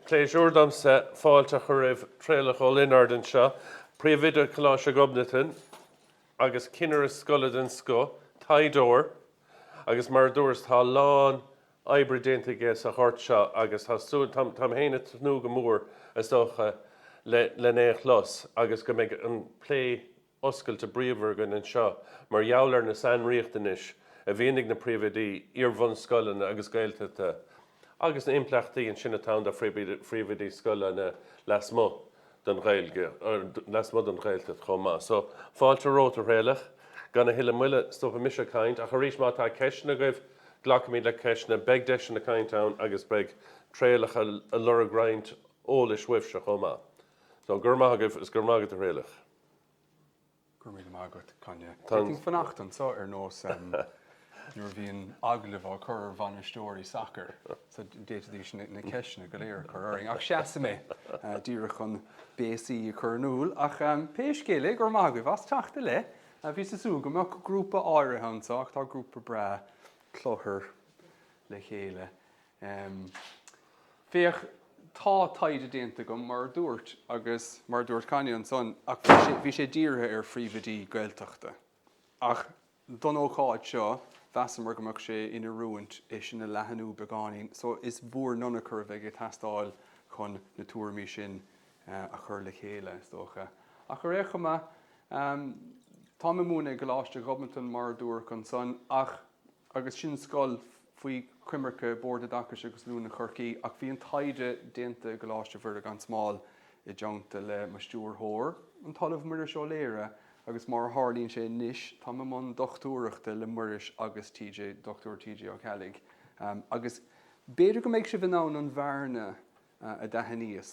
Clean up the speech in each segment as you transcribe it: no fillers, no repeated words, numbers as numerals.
pléisiúr domsa fáilte a chur roimh Traolach Ó Lionáird anseo, Príomhoide Choláiste Ghobnatan agus cinnire scoile den scoth, taighdeoir, agus mar a dúras tá a lán oibre déanta aige sa ghort seo agus tá súil, táim féin ag tnúth go mór is dócha le len é a chlos agus go mbeidh an plé oscailte bríomhar againn anseo mar gheall ar na sainriachtanais a bhíonn ag na príomhoidí iar-bhunscoileanna agus Gaeltachta agus na impleachtaí ansin atá ann do phríomhoidí scoileanna lasmuigh den Ghaeilge, lasmuigh den Ghaeltacht chomh maith. So, fáilte romhat a Thraolach. Gan a thuilleadh moille, stopfaidh mise ag caint, ach arís má tá ceisteanna agaibh, glacfaimid le ceisteanna, beidh deiseanna cainte ann agus beidh Traolach ag lorg roinnt eolais uaibhse chomh maith. So, go raibh maith agaibh is go raibh maith agat a Thraolach. Go raibh míle maith agat, Caine. D'fhéadfainn fanacht anseo ar nós nuair a bhíonn agallamh á cur ar bhainisteoirí sacair, so d'fhéadfaidís na ceisteanna go léir a chur orainn. Ach seasfaidh mé díreach chun béasaí a chur in iúl. Ach pé scéal é, go raibh maith agaibh as teacht i leith. Bhíos ag súil go mbeadh grúpa áirithe anseo ach tá grúpa breá cluthar le chéile. Féach, tá taighde déanta agam, mar a dúirt, agus mar a dúirt Caine ansan, ach bhí sé, bhí sé dírithe ar phríomhoidí Gaeltachta. Ach don ócáid seo, mheasamar go mbeadh sé in oiriúint é sin a leathanú beagáinín, so is bhur n-ionchur a bheidh ag teastáil chun na tuairimí sin a chur le chéile, is dócha. Ach ar aon chuma, táim ag múineadh i gColáiste Ghobnatan, mar a dúradh ansan, ach agus sin scoil faoi choimirce Bord Oideachais agus Oiliúna Chorcaí, ach bhí an taighde déanta i gColáiste Mhuire gan Smál i dteannta le mo stiúrthóir, an tOllamh Muiris Ó Laoire, agus mar a tharlaíonn sé anois, táim i mbun dochtúireachta le Muiris agus TJ, Dr TJ Ó Ceallaigh, agus b'fhéidir go mbeidh sibh in ann an bhearna a d'aithníos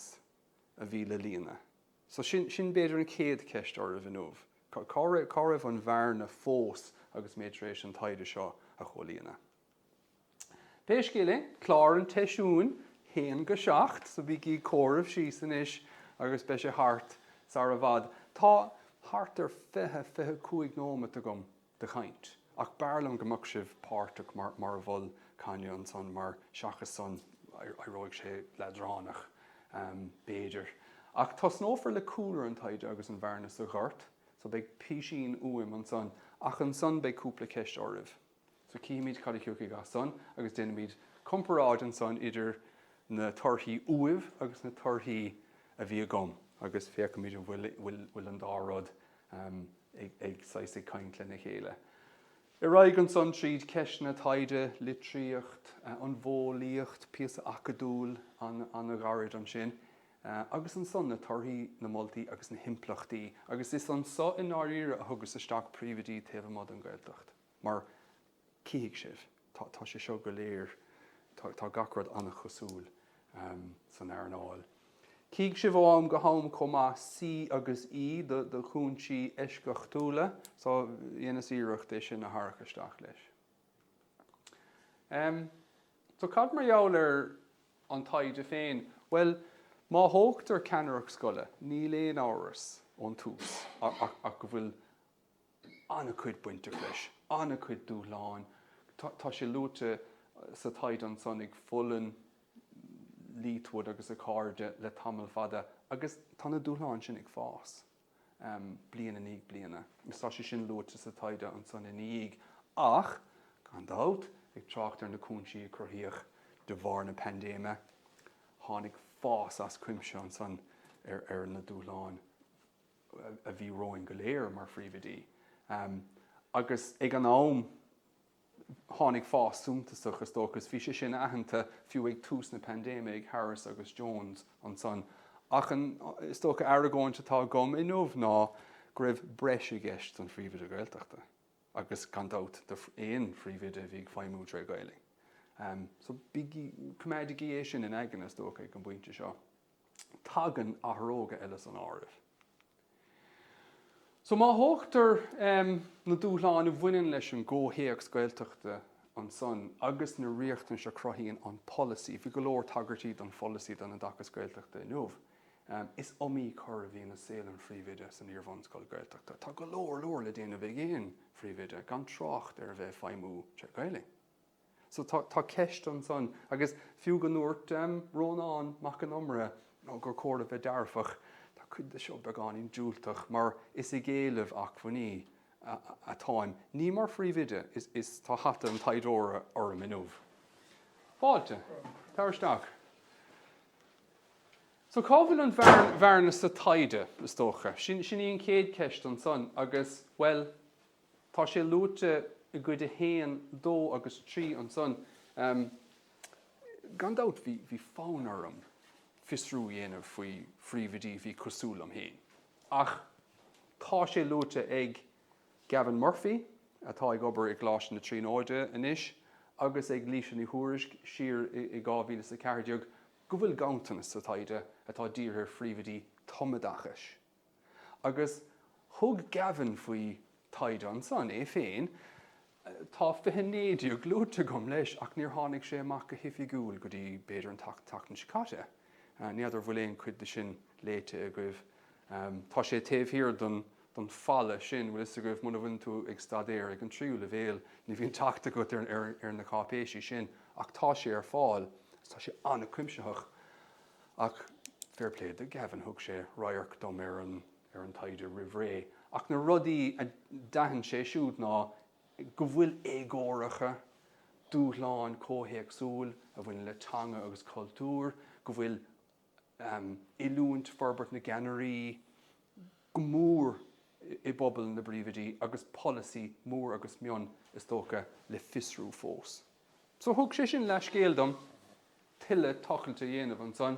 a bhí le líonadh. So sin, sin b'fhéidir an chéad cheist oraibh inniu. Cá, cá raibh, cá raibh an bhearna fós agus mé tar éis an taighde seo a chomhlíonadh? Pé scéal é, clár an tseisiúin, 1-7, so bígí ag comhaireamh síos anois agus beidh sé thart sara i bhfad. Tá thart ar 20, 25 nóimeat agam de chaint, ach b'fhearr liom go mbeadh sibh páirteach mar, mar a mhol Caine ansan mar seachas san éireoidh sé leadránach, b'fhéidir. Ach tosnófar le cúlra an taighde agus an bhearna sa ghort, so beidh písín uaim ansan, ach ansan beidh cúpla ceist oraibh. So cífimid cad a thiocfaidh as san agus déanfaimid comparáid ansan idir na torthaí uaibh agus na torthaí a bhí agam agus féachfaimid an bhfuil, bhfuil, bhfuil an dá rud ag, ag saghas ag caint lena chéile. Ar aghaidh ansan tríd ceisteanna taighde, litríocht, an mhodheolaíocht, píosa acadúil an-ghairid ansin, agus ansan na torthaí, na moltaí agus na himpleachtaí. Agus is anso i ndáiríre a thugas isteach príomhoidí taobh amuigh den Ghaeltacht, mar cífidh sibh, tá, tá sé seo go léir, tá, tá gach rud an-chosúil san earnáil. Cífidh sibh ó am go ham chomh maith C agus E do do chúinsí eisceachtúla, so dheineas iarracht é sin a tharrac isteach leis. Em, so cad mar gheall ar an taighde féin? Bhuel, má thógtar ceannaireacht scoile, níl aon amhras ón tús ach, ach, ach go bhfuil an-chuid bainteach leis, an-chuid dúshláin. Tá sé luaite sa taighde ansan ag Fullan, Leithwood agus a cairde le tamall fada agus tá na dúshláin sin ag fás bliain i ndiaidh bliana agus tá sé sin luaite sa taighde ansan ina dhiaidh. Ach, gan dabht, ag trácht ar na cúinsí a cruthaíodh de bharr na paindéime, tháinig fás as cuimse ansan ar na dúshláin. a bhí romhainn go léir mar phríomhoidí. Agus ag an am tháinig fás suntasach is dócha is bhí sé sin aitheanta fiú ag tús na paindéime ag Harris agus Jones ansan. Ach an, is dócha, argóint atá agam inniu ná go raibh breis i gceist don phríomhoide Gaeltachta agus gan dabht do aon phríomhoide a bhí ag feidhmiú tré Ghaelainn. So bígí, coimeádaigí é sin in aigne is dócha ag an bpointe seo. Tagann athróga eile san áireamh. So má thógtar na dúshláin a bhaineann leis an gcomhthéacs Gaeltachta ansan agus na riachtanais a chruthaíonn an polasaí, bhí go leor tagairtí don pholasaí don oideachas Gaeltachta inniu, is iomaí cor a bhíonn i saol an phríomhoide san iarbhunscoil Gaeltachta. Tá go leor leor le déanamh ag aon phríomhoide, gan trácht ar a bheith ag feidhmiú tré Ghaelainn. So tá, tá ceist ansan agus fiú go ndúirt Rónán Mac Con Iomaire gur cóir a bheith dearfach, tá cuid de seo beagáinín diúltach mar is ag éileamh acmhainní atáim, ní mar phríomhoide, is, is tá hata an taighdeora orm inniu. Fáilte. Tar isteach. So cá bhfuil an bhearna sa taighde, is dócha? Sin, sin í an chéad cheist ansan agus, bhuel, tá sé luaite i gcuid a haon, dó agus trí ansan. Gan dabht bhí, bhí fonn orm fiosrú a dhéanamh faoi phríomhoidí a bhí cosúil liom féin. Ach tá sé luaite ag Gavin Murphy, atá ag obair i gColáiste na Tríonóide anois, agus ag Laoise Ní Thuairisg siar i 2014, go bhfuil ganntanas sa taighde atá dírithe ar phríomhoidí tumoideachais. Agus thug Gavin faoi taighde ansan, é féin, tá 2019 luaite agam leis ach níor tháinig sé amach go hoifigiúil go dtí b'fhéidir an tseachtain seo caite. Ní fheadar an bhfuil aon chuid de sin léite agaibh. Tá sé taobh thiar den don falla sin, bhfuil fhios agaibh, muna bhfuileann tú ag staidéar ag an tríú leibhéal, ní bhíonn teacht agat ar na cáipéisí sin, ach tá sé ar fáil agus tá sé an-chuimsitheach. Ach fair play do Gavin, thug sé radharc dom ar an ar an taighde roimh ré. Ach na rudaí a d'aithin sé siúd ná go bhfuil éagóracha, dúshláin comhthéacsúil a bhaineann le teanga agus cultúr, go bhfuil oiliúint, forbairt na gceannairí go mór i bpobal na bpríomhoidí agus polasaí mór agus mion, is dócha, le fiosrú fós. So thug sé sin leathscéal dom tuilleadh tochailte a dhéanamh ansan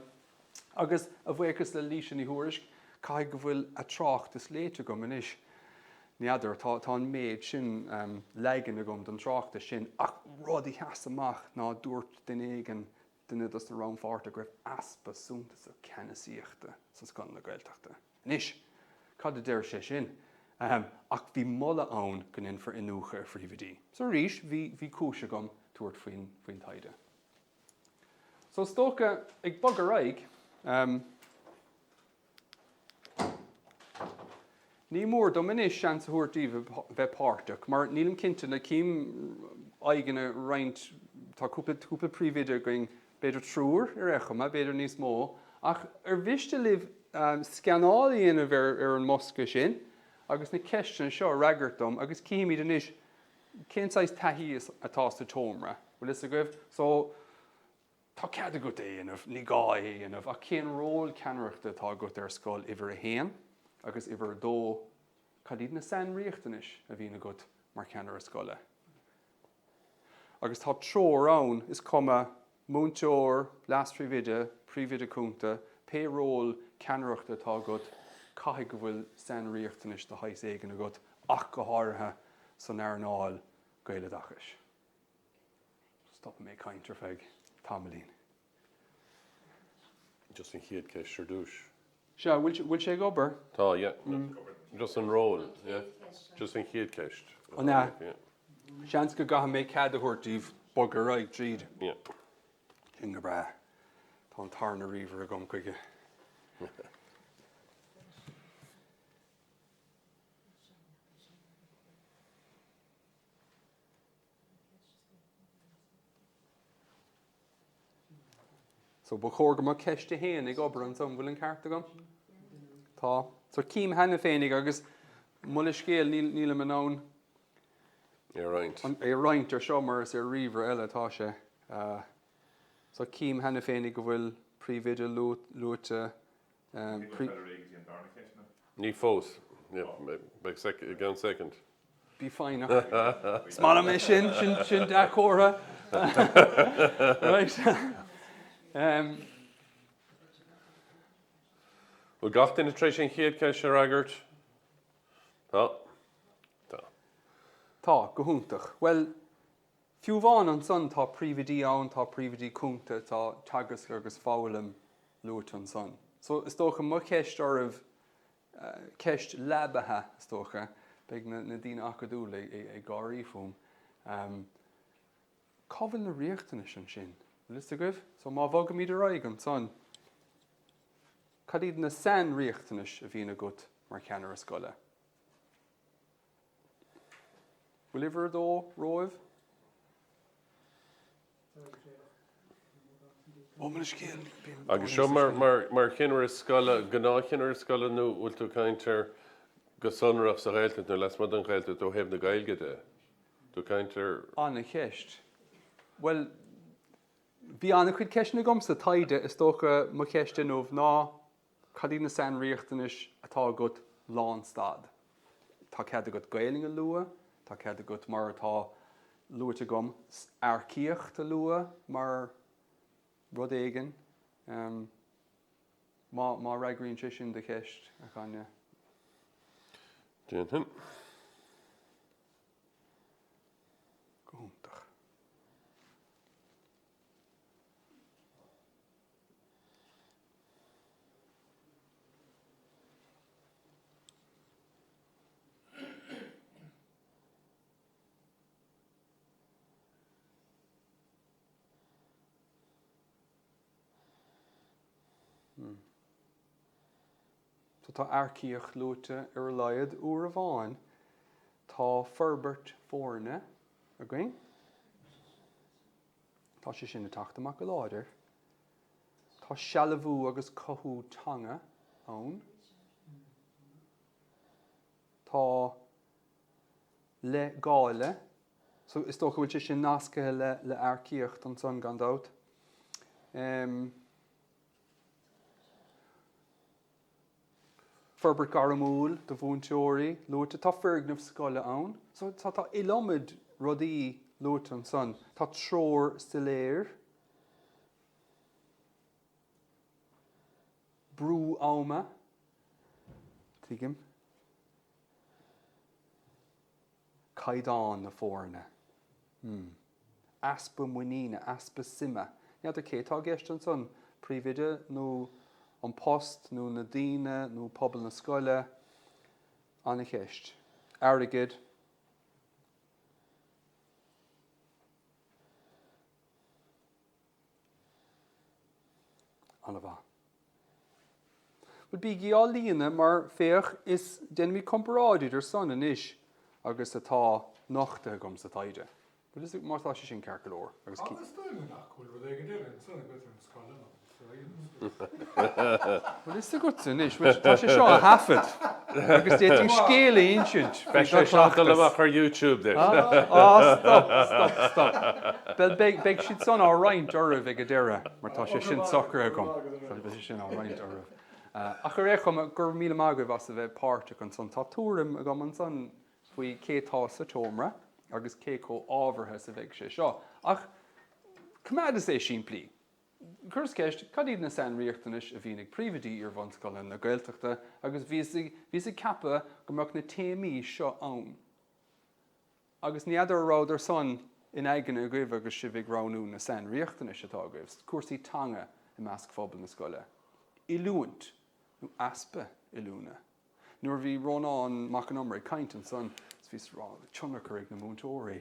agus a bhuíochas le Laoise Ní Thuairisg, caithfidh go bhfuil a tráchtas léite agam anois. Ní fheadar, tá, tá an méid sin leagan agam den tráchtas sin ach rud a sheas amach ná dúirt duine éigin duine dos na rannpháirtithe go raibh easpa suntasach ceannasaíochta sna scoileanna Gaeltachta. Anois, cad a deir sé sin? Ach bhí moladh ann go ndéanfar iniúchadh ar phríomhoidí. So arís, bhí, bhí cúis agam tabhairt faoin, faoin taighde. So is dócha, ag bogadh ar aghaidh, Ní mór dom anois seans a thabhairt daoibh a bheith páirteach, mar nílim cinnte, na cím aghaidheanna roinnt, tá cúpla, cúpla príomhoide againn, b'fhéidir triúr ar aon chuma, b'fhéidir níos mó, ach ar mhiste libh scannáil a dhéanamh ar ar an mbosca sin agus na ceisteanna seo a fhreagairt dom agus cífimid anois cén saghas taithí atá sa tseomra, bhfuil fhios agaibh? So. Tá cead agat é a dhéanamh, ní gá é a dhéanamh, ach cén ról ceannaireachta atá agat ar scoil uimhir a haon agus uimhir a dó? Cad iad na sainriachtanais a bhíonn agat mar cheannaire scoile? Agus tá treoir ann, is cuma, múinteoir, leas-phríomhoide, príomhoide cúnta, pé ról ceannaireachta atá agat, caithfidh go bhfuil sainriachtanais de shaghas éigin agat, ach go háirithe san earnáil Gaeloideachais. Stopfaidh mé ag caint ar feadh tamaillín. Just an chéad ceist ar dtús. Sea, bhfuil sé ag obair? Tá, yeah. Just an ról, yeah. Just an chéad ceist. An ea? Seans go gcaithfidh mé cead a thabhairt daoibh bogadh ar aghaidh tríd. Yeah. Sin go breá. Tá an tarna ríomhaire agam chuige. So ba chóir go mbeadh ceist a haon ag obair ansan, bhfuil an ceart agam? Tá. So cím cheana féinig agus mo leithscéal níl, nílim in ann É a roinnt. é a roinnt ar seo mar is ar ríomhaire eile atá sé. So cím cheana féinig go bhfuil príomhoide luaite Ní fós. Beidh i gceann soicind. Bí foighneach. Is maith liom é sin, sin, sin dea-chomhartha. Right. Bhfuil gach duine tar éis an chéad cheist a fhreagairt? Tá. Tá. Tá, go hiontach. Bhuel, fiú amháin ansan tá príomhoidí ann, tá príomhoidí cúnta, tá teagasc agus foghlaim luaite ansan. So, is dócha, mo cheist oraibh, ceist leabaithe, is dócha, beidh na daoine acadúla ag gáirí fúm, cá bhfuil na riachtanais ansin? Bhfuil fhios agaibh? So, má bhogaimid ar aghaidh ansan, cad iad na sainriachtanais a bhíonn agat mar cheannaire scoile? Bhfuil uimhir a dó romhaibh? Ó, mo leithscéal, bím Agus seo mar, mar, mar chinnire scoile, gnáthchinnire scoile nó bhfuil tú ag caint ar go sonrach sa Ghaeltacht nó lasmuigh den Ghaeltacht ó thaobh na Gaeilge de? Tú ag caint ar. An-cheist. Bhuel, bhí an-chuid ceisteanna agam sa taighde, is dócha mo cheist inniu ná cad iad na sainriachtanais atá agat lánstad? Tá cead agat Gaelainn a lua, tá cead agat, mar atá luaite agam, earcaíocht a lua mar rud éigin. Má fhreagraíonn sé sin do cheist, a Ghráinne. Déanfainn. Go hiontach. So tá earcaíocht luaite ar a laghad uair amháin. Tá forbairt foirne againn. Tá sé sin ag teacht amach go láidir. Tá sealbhú agus cothú teanga ann. Tá leithdháileadh. So is dócha go bhfuil sé sin nasctha le le earcaíocht ansan gan dabht. Um, Forbairt ghairmiúil do mhúinteoirí luaite. Tá foirgneamh scoile ann. So tá tá iliomad rudaí luaite ansan. Tá treoir soiléir. Brú ama. Tuigim. Caighdeán na foirne. Hmm. Easpa muiníne, easpa suime. N'fheadar cé atá i gceist ansan, príomhoide nó an post nó na daoine nó pobal na scoile? Ana-cheist. Airgead. Ana-mhaith. Bhuel, bígí á líonadh mar, féach, is déanfaimid comparáid idir san anois agus atá nochtaithe agam sa taighde. Bhuel, is má tá sé sin ceart go leor agus. Is dóigh liom nach bhfuil rud éigin eile ansan agat ar an scáileán Bhuel, is agatsa anois, bhuel, tá sé seo á thaifead agus d'fhéadfainn scéal a insint faoi Beidh sé seo ag dul amach ar YouTube duit. Á, stop, stop, stop. Bhuel, beidh, beidh siad san á roinnt oraibh ag an deireadh, mar tá sé sin socraithe agam. Beidh sé sin á roinnt oraibh. Ach ar aon chuma, go raibh míle maith agaibh as a bheith páirteach ansan. Tá tuairim agam ansan faoi cé tá sa tseomra agus cé chomh ábhartha is a bheidh sé seo. Ach coimeádas é simplí. Chuireas ceist, cad iad na sainriachtanais a bhíonn ag príomhoidí iar-bhunscoileanna na Gaeltachta agus bhíos bhíos ag ceapadh go mbeadh na téamaí seo ann. Agus ní fheadar an rabhadar san in aigne agaibh agus sibh ag roghnú na sainriachtanais atá agaibh, cúrsaí teanga i measc phobal na scoile, oiliúint nó easpa oiliúna. Nuair a bhí Rónán Mac an Iomaire ag caint ansan is bhíos ag rá tionchar ag na múinteoirí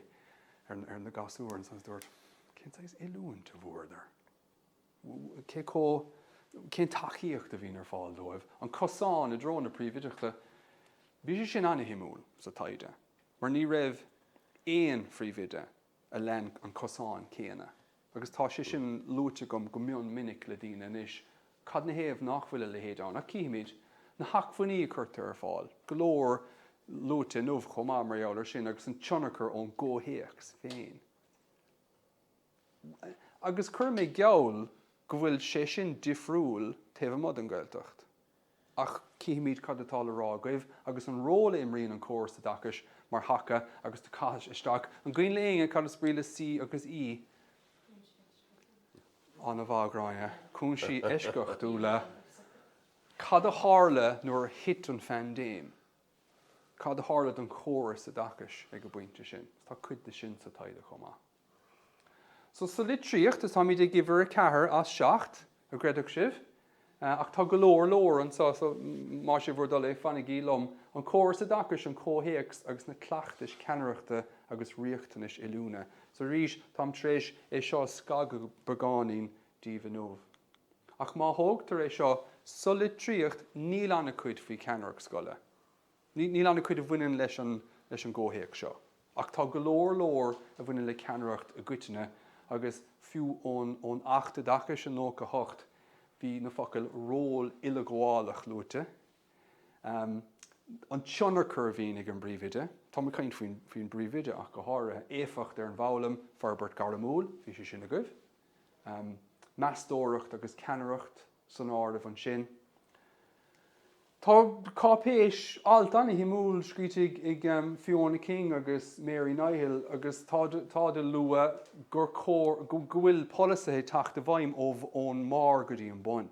ar na gasúir ansan is dúirt cén saghas oiliúint a bhfuaireadar? Cé chomh, cén tacaíocht a bhíonn ar fáil dóibh? An cosán i dtreo na príomhoideachta, bhí sé sin ana-shuimiúil sa taighde mar ní raibh aon phríomhoide a lean an cosán céanna. Agus tá sé sin luaite agam go mion minic le daoine anois, cad 'na thaobh nach bhfuil a leithéid ann? Ach cífimid. Na hacmhainní a cuirtear ar fáil, go leor luaite inniu chomh maith mar gheall air sin, agus an tionchar ón gcomhthéacs féin. Agus cuirfidh mé geall go bhfuil sé sin difriúil taobh amuigh den Ghaeltacht. Ach cífimid cad atá le rá agaibh agus an ról a imríonn an córas oideachais mar thaca agus do caitheadh isteach. An cuimhin le éinne cad is brí le C agus E? Ana-mhaith, a Ghráinne. Cúinsí eisceachtúla. Cad a tharla nuair a thit an phaindéim? Cad a tharla don chóras oideachais ag an bpointe sin? Tá cuid de sin sa taighde chomh maith. So sa litríocht, is táimid ag uimhir 4 as 7, an gcreidfeadh sibh? Ach tá go leor leor anseo, so más é bhur dtoil é, fanaigí liom. An córas oideachais, an comhthéacs agus na cleachtais ceannaireachta agus riachtanais oiliúna. So arís, táim tar éis é seo a scagadh beagáinín daoibh inniu. Ach má thógtar é seo, sa litríocht, níl an-chuid faoi cheannaireacht scoile. Níl an-chuid a bhaineann leis an leis an gcomhthéacs seo, ach tá go leor leor a bhaineann le ceannaireacht i gcoitinne. Agus fiú ón ón Acht Oideachais i 98 bhí na focail 'ról uileghabhálach' luaite. An tionchar a bhíonn ag an bpríomhoide, táim ag caint faoin faoin bpríomhoide ach go háirithe, éifeacht ar an bhfoghlaim, forbairt ghairmiúil, bhí sé sin agaibh. Meastóireacht agus ceannaireacht san áireamh ansin. Tá cáipéis, alt an-shuimiúil scríte ag Fiona King agus Mary Nihill agus táid ag lua gur chóir, go bhfuil polasaithe ag teacht i bhfeidhm ón mbarr go dtí an bun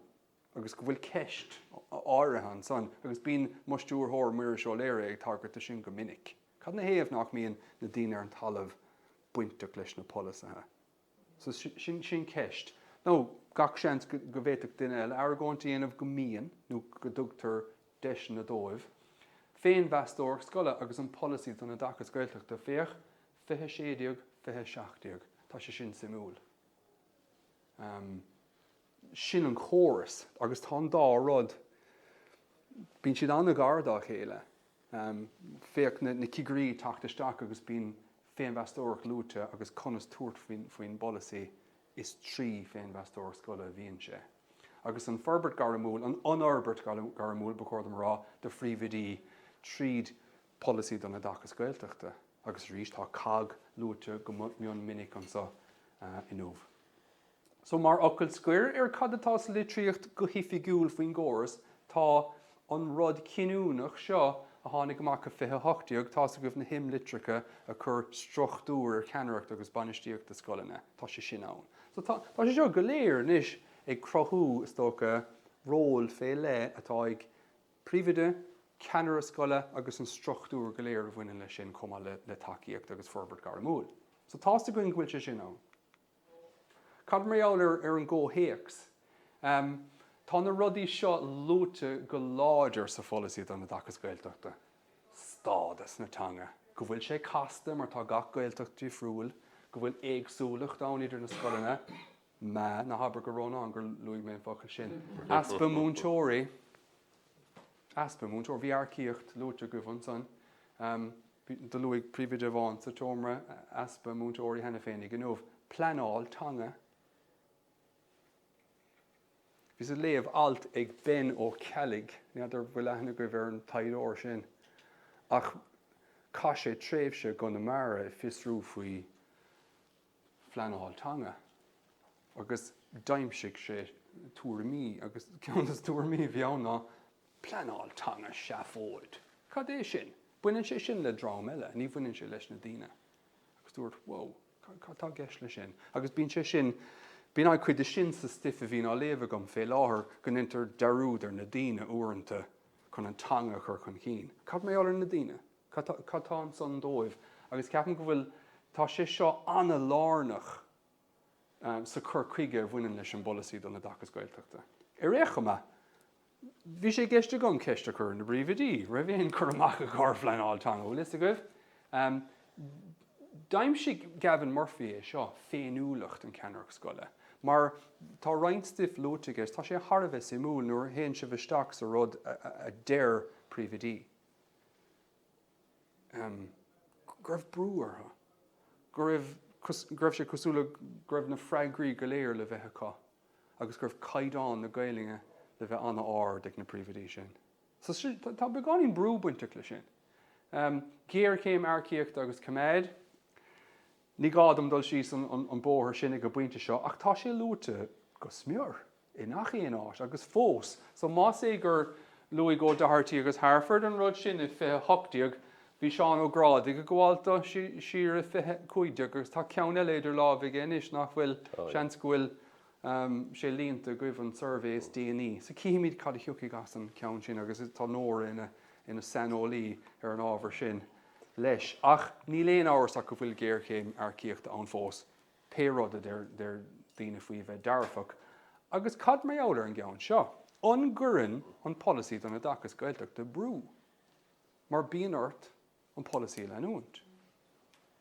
agus go bhfuil ceist áirithe ansan agus bíonn mo stiúrthóir Muiris Ó Laoire ag tagairt do sin go minic. Cad 'na thaobh nach mbíonn na daoine ar an talamh bainteach leis na polasaithe? So sin sin ceist. Nó gach seans go bhféadfadh duine eile argóint a dhéanamh go mbíonn, nó go dtugtar deiseanna dóibh. Féinmheastóireacht scoile agus an polasaí don oideachas Gaeltachta, féach 2016, 2017. Tá sé sin suimiúil. Sin an córas agus tá an dá rud, bíonn siad an-ghar dá chéile. Féach na cigirí ag teacht isteach agus bíonn féinmheastóireacht luaite agus conas tabhairt faoin bpolasaí, is trí féinmheastóireacht scoile a bhíonn sé. Agus an forbairt ghairmiúil, an fhorbairt ghairmiúil ba chóir dom a rá, do phríomhoidí tríd polasaí don oideachas Gaeltachta. Agus arís tá cogg luaite go mion minic anseo inniu. So mar fhocal scoir ar cad atá sa litríocht go hoifigiúil faoin gcóras, tá an rud cinniúnach seo a tháinig amach i 2018, tá's agaibh na himlitreacha a chuir struchtúr ar cheannaireacht agus bainistíocht do scoileanna, tá sé sin ann. So tá tá sé seo go léir anois ag cruthú, is dócha, ról fé leith atá ag príomhoide, ceannaire scoile agus an struchtúr go léir a bhaineann leis sin chomh maith le le tacaíocht agus forbairt ghairmiúil. So tá's againn go bhfuil sé sin ann. Cad mar gheall ar an gcomhthéacs? Tá na rudaí seo luaite go láidir sa pholasaí don oideachas Gaeltachta, stádas na teanga, go bhfuil sé casta mar tá gach Gaeltacht difriúil, go bhfuil éagsúlacht ann idir na scoileanna, meath, ná habair go Rónán gur luaigh mé an focal sin, easpa múinteoirí, Easpa múinteoirí. Bhí earcaíocht luaite agaibh ansan. Do luaigh príomhoide amháin sa tseomra easpa múinteoirí cheana féin ag inniu. Pleanáil teanga. Bhíos ag léamh alt ag Ben Ó Ceallaigh, n'fheadar bhfuil aithne agaibh ar an taighdeoir sin, ach chaith sé tréimhse i gConamara ag fiosrú faoi phleanáil teanga agus d'aimsigh sé tuairimí agus ceann de na tuairimí a bhí ann ná pleanáil teanga seafóid. Cad é sin? Baineann sé sin le dream eile, ní bhaineann sé leis na daoine. Agus dúirt, wow, cad tá i gceist leis sin? Agus bíonn sé sin, bíonn an-chuid de sin sa stuif a bhíonn á léamh agam fé láthair, go ndeintear dearúd ar na daoine uaireanta chun an teanga a chur chun cinn. Cad mar gheall ar na daoine? Cad tá ansan dóibh? Agus ceapaim go bhfuil, tá sé seo an-lárnach sa chur chuige a bhaineann leis an bpolasaí don oideachas Gaeltachta. Ar aon chuma, bhí sé i gceist agam ceist a chur ar na bpríomhoidí, raibh aon chur amach acu ar phleanáil teanga, bhfuil fhios agaibh? D'aimsigh Gavin Murphy é seo, féiniúlacht an cheannaireacht scoile. Mar tá roinnt stuif luaite aige, tá sé thar a bheith suimiúil nuair a théann sibh isteach sa rud a deir príomhoidí. go raibh brú orthu, go raibh, go raibh sé cosúil le go raibh na freagraí go léir le bheith acu agus go raibh caighdeán na Gaelainne le bheith an-ard ag na príomhoidí sin. So tá beagáinín brú bainteach leis sin. Géarchéim earcaíochta agus coimeád. Ní gá dom dul síos an bóthar sin ag an bpointe seo ach tá sé luaite go smior. i ngach aon áit agus fós. So más é gur luaigh O'Doherty agus Harford an rud sin i 2018, bhí Seán Ó Grádaigh ag gabháil dó siar i 2015 agus tá ceann eile idir lámha aige anois nach bhfuil, seans go bhfuil sé líonta agaibh an suirbhé is déanaí. So cífimid cad a thiocfaidh as an ceann sin agus tá Nóra ina ina saineolaí ar an ábhar sin leis. Ach níl aon amhras ach go bhfuil géarchéim earcaíochta ann fós. pé rud a deir daoine faoi a bheith dearfach. Agus cad mar gheall ar an gceann seo? An gcuireann an polasaí don oideachas Gaeltachta brú? Mar bíonn ort an polasaí a leanúint.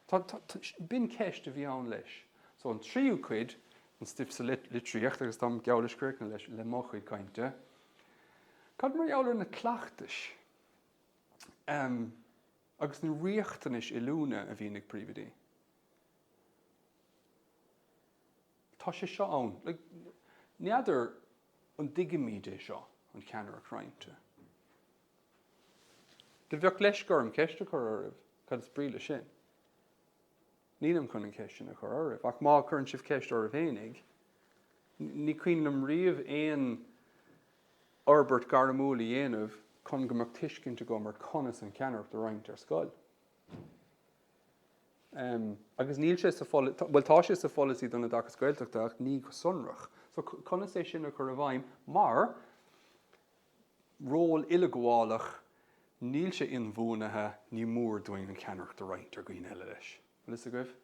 Tá, tá, b'in ceist a bhí ann leis. So an tríú cuid, an stuif sa litríocht, agus táim geall leis críochnaithe leis le mo chuid cainte, cad mar gheall ar na cleachtais agus na riachtanais oiliúna a bhíonn ag príomhoidí? Tá sé seo ann. Like, n'fheadar an dtuigimid é seo, an cheannaireacht roinnte. Do bheadh leisce orm ceist a chur oraibh, cad is brí leis sin? Nílim chun an cheist sin a chur oraibh, ach má chuireann sibh ceist oraibh fhéinig, ní cuimhin liom riamh aon fhorbairt ghairmiúil a dhéanamh chun go mbeadh tuiscint agam ar conas an cheannaireacht a roinnt ar scoil. Agus níl sé sa, bhuel tá sé sa pholasaí don oideachas Gaeltachta ach ní go sonrach. So conas é sin a chur i bhfeidhm mar ról uileghabhálach, níl sé inbhuanaithe, ní mór dúinn an cheannaireacht a roinnt ar dhaoine eile leis. Bhfuil fhios agaibh?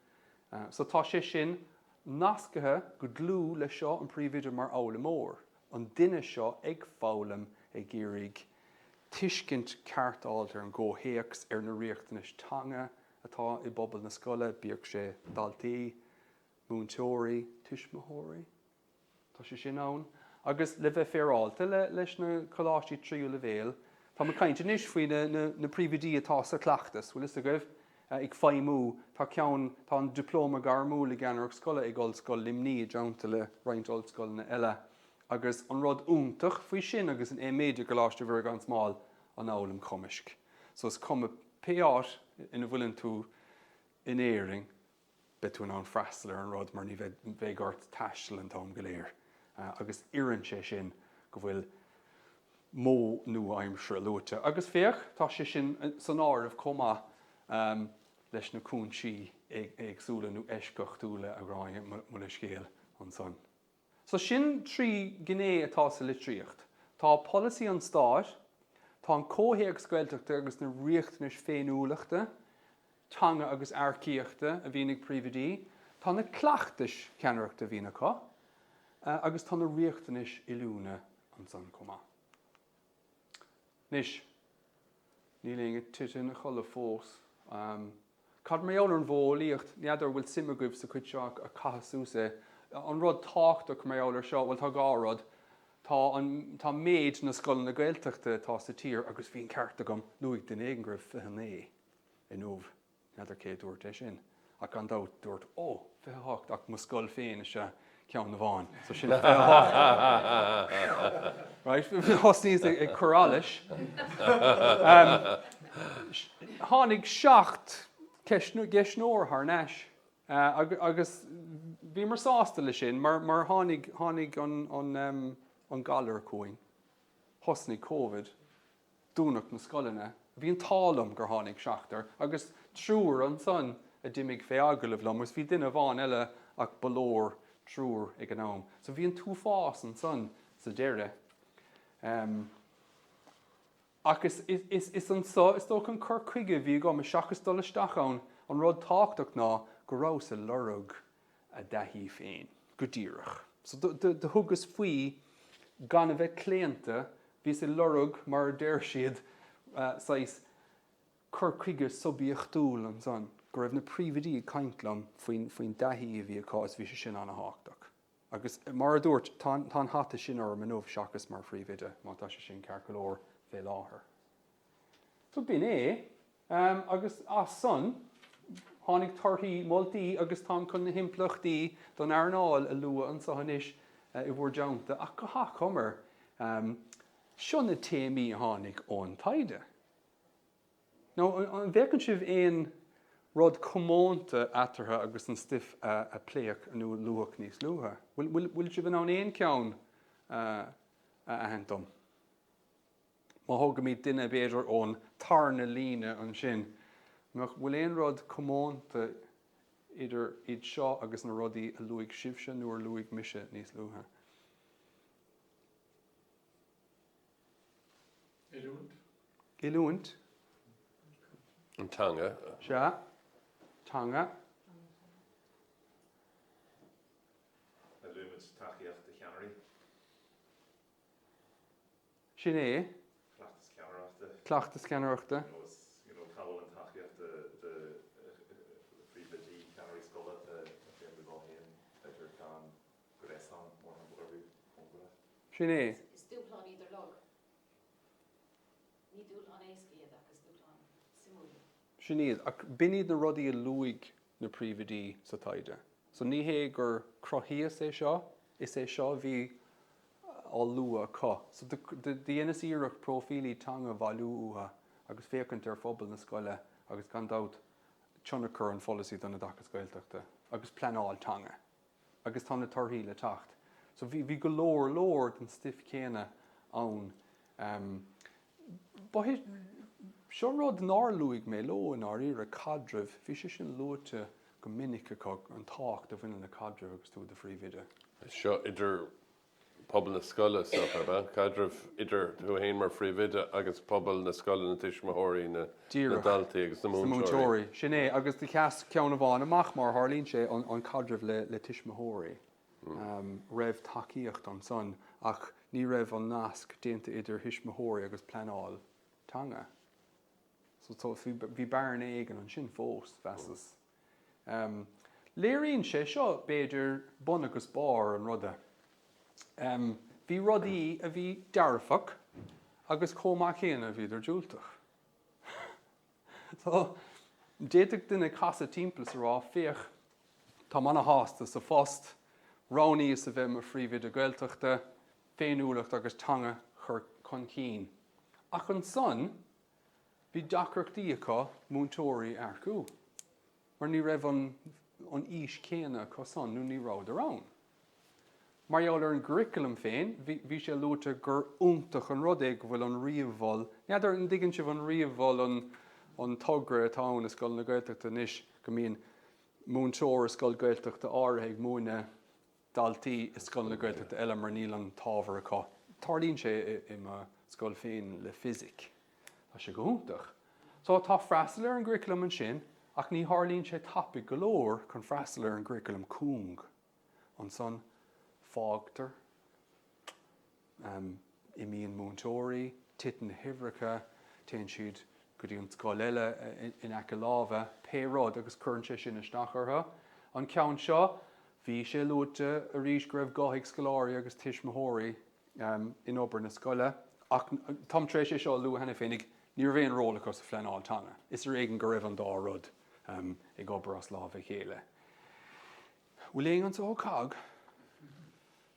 So tá sé sin nascaithe go dlúth leis seo, an príomhoide mar fhoghlaimeoir, an duine seo ag foghlaim, ag iarraidh tuiscint ceart a fháilt ar an gcomhthéacs, ar na riachtanais teanga atá i bpobal na scoile, bíodh sé daltaí, múinteoirí, tuismitheoirí. Tá sé sin ann. Agus le bheith féaráilte leis na coláistí tríú leibhéal, táim ag caint anois faoi na príomhoidí atá sa chleachtas, bhfuil fhios agaibh, ag feidhmiú. Tá ceann, tá an Dioplóma Gairmiúil i gCeannaireacht Scoile ag Ollscoil Luimnigh i dteannta le roinnt ollscoileanna eile. Agus an rud iontach faoi sin agus an méid i gColáiste Mhuire gan Smál, an fhoghlaim chumaisc. So is cuma pé áit ina bhfuileann tú in Éirinn, beidh tú in ann freastal ar an rud mar ní bheidh ort taisteal an t-am go léir agus oireann sé sin go bhfuil modh nua-aimseartha luaite. Agus féach, tá sé sin san áireamh chomh maith leis na cúinsí éagsúla nó eisceachtúla, a Ghráinne, mo leithscéal ansan. So sin 3 ghné atá sa litríocht. Tá polasaí an stáit, tá an comhthéacs Gaeltachta agus na riachtanais féiniúlachta, teanga agus earcaíochta a bhíonn ag príomhoidí, tá na cleachtais cheannaireachta a bhíonn acu, agus tá na riachtanais oiliúna ansan chomh maith. Anois, níl éinne tite ina chodladh fós. Cad mar gheall ar an mhodheolaíocht? N'fheadar an bhfuil suim agaibh sa chuid seo ach caith suas é. An rud tábhachtach mar gheall ar seo, bhuel tá 2 rud. Tá an, tá méid na scoileanna Gaeltachta atá sa tír agus bhí an ceart agam, luaigh duine éigin go raibh 29 inniu. N'fheadar cé a dúirt é sin, ach gan dabht dúirt, Ó, 28, ach mo scoil féin is ea ceann amháin, so sin 28. Right? Thosnaíos ag cur allais. Tháinig 7 gceistneoir thar n-ais agus bhíomar sásta leis sin mar mar tháinig tháinig an an an galar chugainn. Thosnaigh Covid. dúnadh na scoileanna. Bhí an t-ádh liom gur tháinig seachtar agus triúr ansan a d'imigh fé agallamh liom agus bhí duine amháin eile ach ba leor triúr ag an am. So bhí an t-uafás ansan sa deireadh. Ach is, is, is anso is dócha an cur chuige a bhí agam seachas dul isteach ann, an rud tábhachtach ná go rabhas ag lorg a dtaithí féin, go díreach. So do thugas faoi gan a bheith claonta, bhíos ag lorg, mar a deir siad, saghas cur chuige suibiachtúil ansan, go raibh na príomhoidí ag caint liom faoin dtaithí a bhí acu agus bhí sé sin ana-thábhachtach. Agus mar a dúirt, tá an hata sin orm inniu seachas mar phríomhoide, má tá sé sin ceart go leor fé láthair. So b'in é. Agus as san, tháinig torthaí, moltaí agus táim chun na himpleachtaí don earnáil a lua anseo anois i bhur dteannta. Ach go hachomair, seo na téamaí a tháinig ón taighde. Now, an bhfeiceann sibh aon rud comónta eatarthu agus an stuif a pléadh nó a luadh níos luaithe? Bhfuil sibh in ann aon cheann a aithint dom? Má thógaimid duine, b'fhéidir, ón tarna líne ansin, nach bhfuil aon rud comónta idir iad seo agus na rudaí a luaigh sibhse nó ar luaigh mise níos luaithe? Oiliúint. Oiliúint. An teanga. Sea. Teanga. Oiliúint tacaíocht do cheannairí. Sin é. Cleachtas ceannaireachta. Cleachtas ceannaireachta. You know, is, you know, cá bhfuil an tacaíocht do, do phríomhoidí, ceannairí scoile atá ag feidhmiú leo féin, b'fhéidir gan gréasán mórthimpeall orthu cóngarach. Sin é. Is dúshlán iad ar log. Ní dúshlán éasca iad ach is dúshlán suimiúil iad. Sin iad. Ach b'in iad na rudaí a luaigh na príomhoidí sa taighde. So ní hé gur cruthaíos é seo, is é seo a bhí á lua acu. So do dheineas iarracht próifílí teanga a bhailiú uathu agus féachaint ar phobal na scoile agus gan dabht tionchar an pholasaí don oideachas Gaeltachta agus pleanáil teanga. Agus tá na torthaí le teacht. So bhí bhí go leor leor den stuif céanna ann. Ba é seo rud nár luaigh mé leo i ndáiríre, caidreamh. Bhí sé sin luaite go minic acu, an tábhacht a bhaineann le caidreamh agus tú i do phríomhoide. Seo idir pobal na scoile, is dócha, ab ea? Caidreamh idir tú féin mar phríomhoide agus pobal na scoile, na tuismitheoirí, na Díreach. daltaí agus na Sna múinteoirí. múinteoirí. Sin é. Agus do sheas ceann amháin amach, mar a tharlaíonn sé, an caidreamh le tuismitheoirí. raibh tacaíocht ansan ach ní raibh an nasc déanta idir thuismitheoirí agus pleanáil teanga. So bhí bearna éigin ansin fós, mheasas. Léiríonn sé seo, b'fhéidir, bun agus barr an ruda. Bhí rudaí a bhí dearfach agus chomh maith céanna bhíodar diúltach. So, d'fhéadfadh duine casadh timpeall is a rá, féach, táim ana-shásta sa phost, roghnaíos a bheith i mo phríomhoide Gaeltachta, féiniúlacht agus teanga chur chun cinn. Ach ansan, bhí deacrachtaí acu múinteoirí a earcú, mar ní raibh an an fhís chéanna acu san, nó ní rabhadar ann. Mar gheall ar an gcurriculum féin, bhí sé luaite gur iontach an rud é go bhfuil an ríomh-mhol, n'fheadar an dtuigeann sibh an ríomh-mhol, an an togra atá ann i scoileanna Gaeltachta anois go mbíonn múinteoir i scoil Gaeltachta áirithe ag múineadh daltaí i scoileanna Gaeltachta eile mar níl an t-ábhar acu. Tarlaíonn sé i mo scoil féin le fisic. Tá sé go hiontach. So tá freastal ar an gcurriculum ansin ach ní tharlaíonn sé tapaidh go leor chun freastal ar an gcurriculum cúng. Ansan fágtar, imíonn múinteoirí, titeann na huimhreacha, téann siad go dtí an scoil eile in aice láimhe, pé rud, agus cuireann sé sin isteach orthu. An ceann seo, bhí sé luaite arís go raibh guth ag scoláirí agus tuismitheoirí in obair na scoile, ach táim tar éis é seo a lua cheana féinig, ní raibh aon ról acu sa phleanáil teanga. Is ar éigean go raibh an dá rud ag obair as lámh a chéile. Bhfuil éinne anseo ó COGG?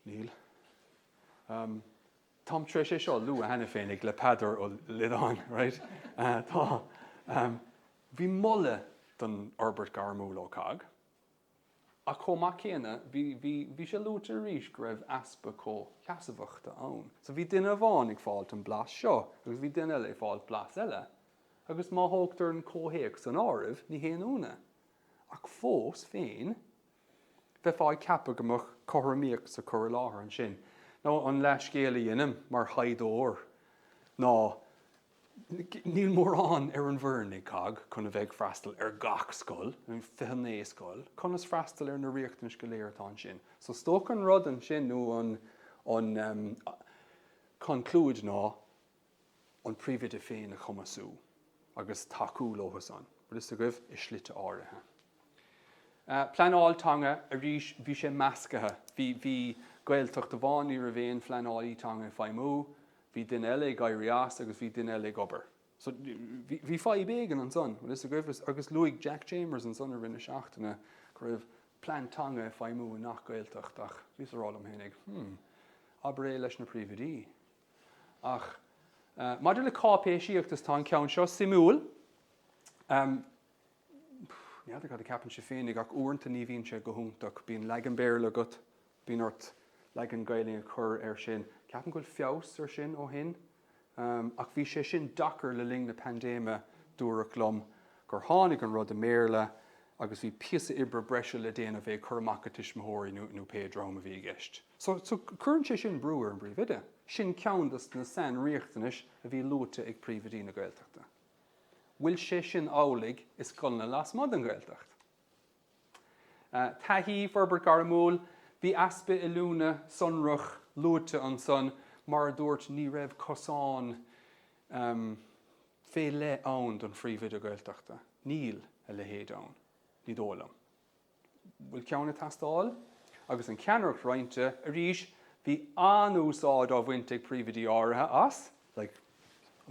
Níl. Táim tar éis é seo a lua cheana féinig le Peadar Ó Loideáin, right? Tá. Bhí moladh don fhorbairt ghairmiúil ó COGG, ach chomh maith céanna, bhí, bhí, bhí sé luaite arís go raibh easpa comhsheasmhachta ann. So bhí duine amháin ag fáilt an blas seo agus bhí duine eile ag fáilt blas eile. Agus má thógtar an comhthéacs san áireamh, ní haon ionadh. Ach fós féin, bheifeá ag ceapadh go mbeadh cothromaíocht sa chur i láthair ansin. Nó an leathscéal a dheinim mar thaighdeoir ná níl mórán ar an bhfoireann ag cogg chun a bheith ag freastal ar gach scoil, 29 scoil, conas freastal ar na riachtanais go léir atá ansin. So is dócha an rud ansin nó an an conclúid ná an príomhoide féin a chumasú agus tacú leo san, bhfuil fhios agaibh, i slite áirithe. Pleanáil teanga, arís, bhí sé meascaithe. Bhí, bhí Gaeltacht amháin, ní raibh aon phleanálaí teanga ag feidhmiú, bhí duine eile ag éirí as agus bhí duine eile ag obair. So, bhí, bhí fadhb éigin ansan, bhfuil fhios agaibh, agus luaigh Jack Chambers ansan i rith na seachtaine go raibh plean teanga ag feidhmiú i ngach Gaeltacht ach bhíos ag rá liom féinig, hmm, abair é leis na príomhoidí. Ach maidir le cáipéisíocht, is tá an ceann seo suimiúil. N'fheadar cad a ceapann sibh féinig ach uaireanta ní bhíonn sé go hiontach. Bíonn leagan Béarla agat, bíonn ort leagan Gaelainne a chur air sin. Ceapaim go bhfuil feabhas ar sin ó shin. Ach bhí sé sin deacair le linn na paindéime, dúradh liom gur tháinig an rud i mBéarla agus bhí píosa oibre breise le déanamh é a chur amach go tuismitheoirí nó pé dream a bhí i gceist. So, so cuireann sé sin brú ar an bpríomhoide. Sin ceann de na sainriachtanais a bhí luaite ag príomhoidí na Gaeltachta. Bhfuil sé sin amhlaidh i scoileanna lasmuigh den Ghaeltacht? Taithí, forbairt ghairmiúil, bhí easpa oiliúna sonrach luaite ansan, mar a dúirt ní raibh cosán fé leith ann don phríomhoide Gaeltachta. Níl a leithéid ann, ní dóigh liom. Bhfuil ceann ag teastáil? Agus an cheannaireacht roinnte, arís, bhí an-úsáid á bhaint ag príomhoidí áirithe as, like,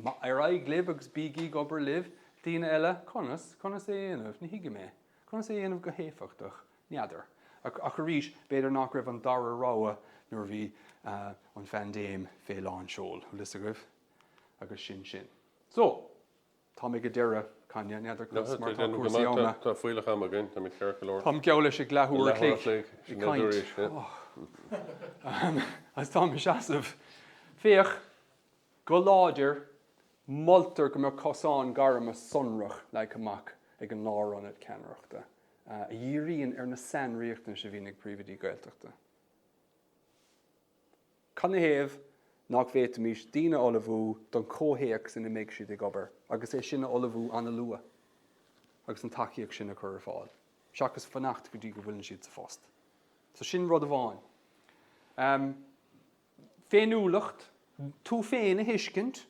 ar aghaidh libh agus bígí ag obair libh, daoine eile, conas, conas é a dhéanamh, ní thuigim é. Conas é a dhéanamh go héifeachtach? N'fheadar. Ach arís, b'fhéidir nach raibh an dara rogha nuair a bhí an phaindéim fé lán seoil, bhfuil fhios agaibh, agus sin sin. So, táim ag an deireadh, Caine, n'fheadar conas mar atá cúrsaí ama. Tá fuílleach ama againn, táimid ceart go leor. Táim geall leis ag leathuair a chloig ag caint. Agus táim ag seasamh. Féach, go láidir, moltar go mbeadh cosán gairme sonrach leagtha amach ag an Lárionad Ceannaireachta a dhíríonn ar na sainriachtanais a bhíonn ag príomhoidí Gaeltachta. Canathaobh nach bhféadfaimis daoine a ullmhú don chomhthéacs ina mbeidh siad ag obair agus é sin a ullmhú an-luath agus an tacaíocht sin a chur ar fáil, seachas fanacht go dtí go bhfuileann siad sa phost. So sin rud amháin. Féiniúlacht, tú féin a thuiscint,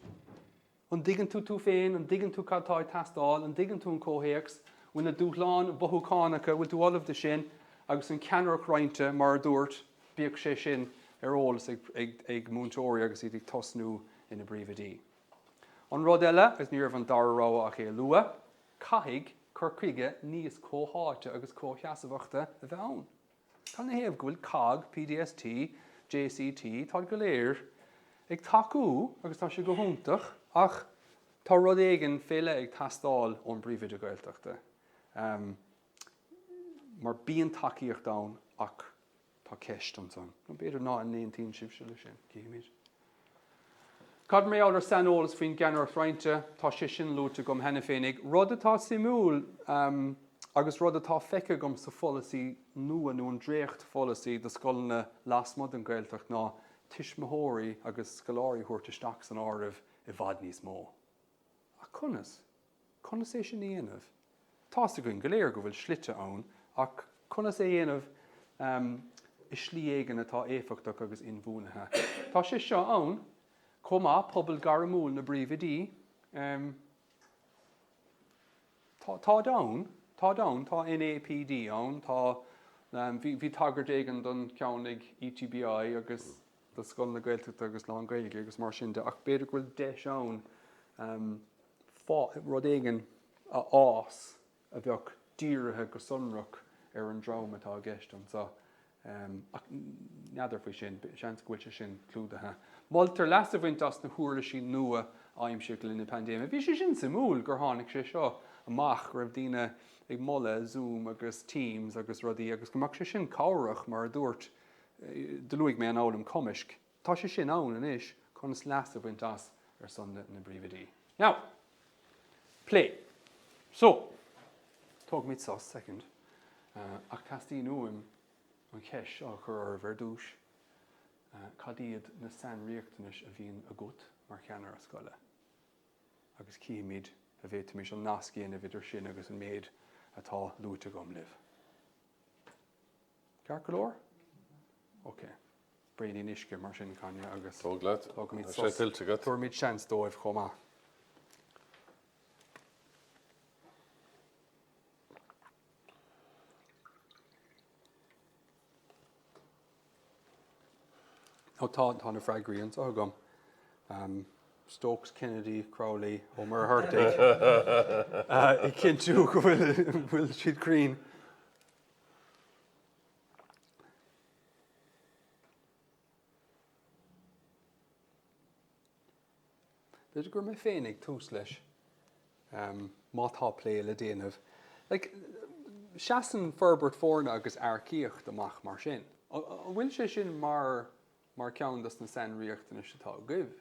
an dtuigeann tú tú féin, an dtuigeann tú cad tá ag teastáil, an dtuigeann tú an comhthéacs, bhfuil na dúshláin mhothúchánacha, bhfuil tú ullamh do sin, agus an cheannaireacht roinnte, mar a dúirt, bíodh sé sin ar eolas ag múinteoirí agus iad ag tosnú ina bpríomhoidí. An rud eile, agus ní raibh an dara rogha ach é a lua, caithfidh cur chuige níos comhtháite agus comhsheasmhachta a bheith ann. Canathaobh go bhfuil cogg, PDST, JCT, táid go léir ag tacú agus tá sé go hiontach ach tá rud éigin fé leith ag teastáil ón bpríomhoide Gaeltachta mar bíonn tacaíocht ann ach tá ceist ansan. Nó b'fhéidir ná n-aontaíonn sibhse leis sin, cífimid. Cad mar gheall ar saineolas faoin gceannaireacht roinnte? Tá sé sin luaite agam cheana féinig. Rud atá suimiúil agus rud atá feicthe agam sa pholasaí nua nó an dréacht-pholasaí do scoileanna lasmuigh den Ghaeltacht ná tuismitheoirí agus scoláirí a thabhairt isteach san áireamh i bhfad níos mó. Ach conas? Conas é sin a dhéanamh? Tá's againn go léir go bhfuil slite ann, ach conas é a dhéanamh i slí éigin atá éifeachtach agus inbhuanaithe? Tá sé seo ann chomh maith, pobal gairmiúil na bpríomhoidí. Tá, táid ann, táid ann, tá NAPD ann, tá, bhí tagairt éigin don cheann ag ETBI agus do scoileanna Gaeltachta agus lán-Ghaeilge agus mar sin de, ach b'fhéidir go bhfuil deis ann rud éigin a fhás a bheadh dírithe go sonrach ar an dream atá i gceist anseo. Ach n'fheadar faoi sin, seans go bhfuil sé sin clúdaithe. Moltar leas a bhaint as na huirlisí nua a aimsíodh le linn na paindéime. Bhí sé sin suimiúil gur tháinig sé seo amach, go raibh daoine ag moladh Zoom agus Teams agus rudaí agus go mbeadh sé sin cabhrach mar a dúirt, do luaigh mé an fhoghlaim cumaisc. Tá sé sin ann anois, conas leas a bhaint as ar son na bpríomhoidí. Now, plé. So, tógfaimid sos, soicind, ach teastaíonn uaim an cheist seo a chur oraibh ar dtús, cad iad na sainriachtanais a bhíonn agat mar cheannaire scoile? Agus cífimid an bhféadfaimis an nasc a dhéanamh idir sin agus an méid atá luaite agam libh. Ceart go leor? Ok. Braoinín uisce mar sin, Caine, agus Tóg leat. tógfaimid Tá sé sos. tuillte agat. Tabharfaimid seans dóibh chomh maith. Ó tá, tá na freagraí anseo agam. Um, Stokes, Kennedy, Crowley, Ó Muircheartaigh. Ag cinntiú go bhfuil, bhfuil siad cruinn. B'fhéidir go raibh mé féin ag tús leis, má tá plé le déanamh. Like, seasann forbairt foirne agus earcaíocht amach mar sin. An bhfuil sé sin mar mar cheann dos na sainriachtanais atá agaibh?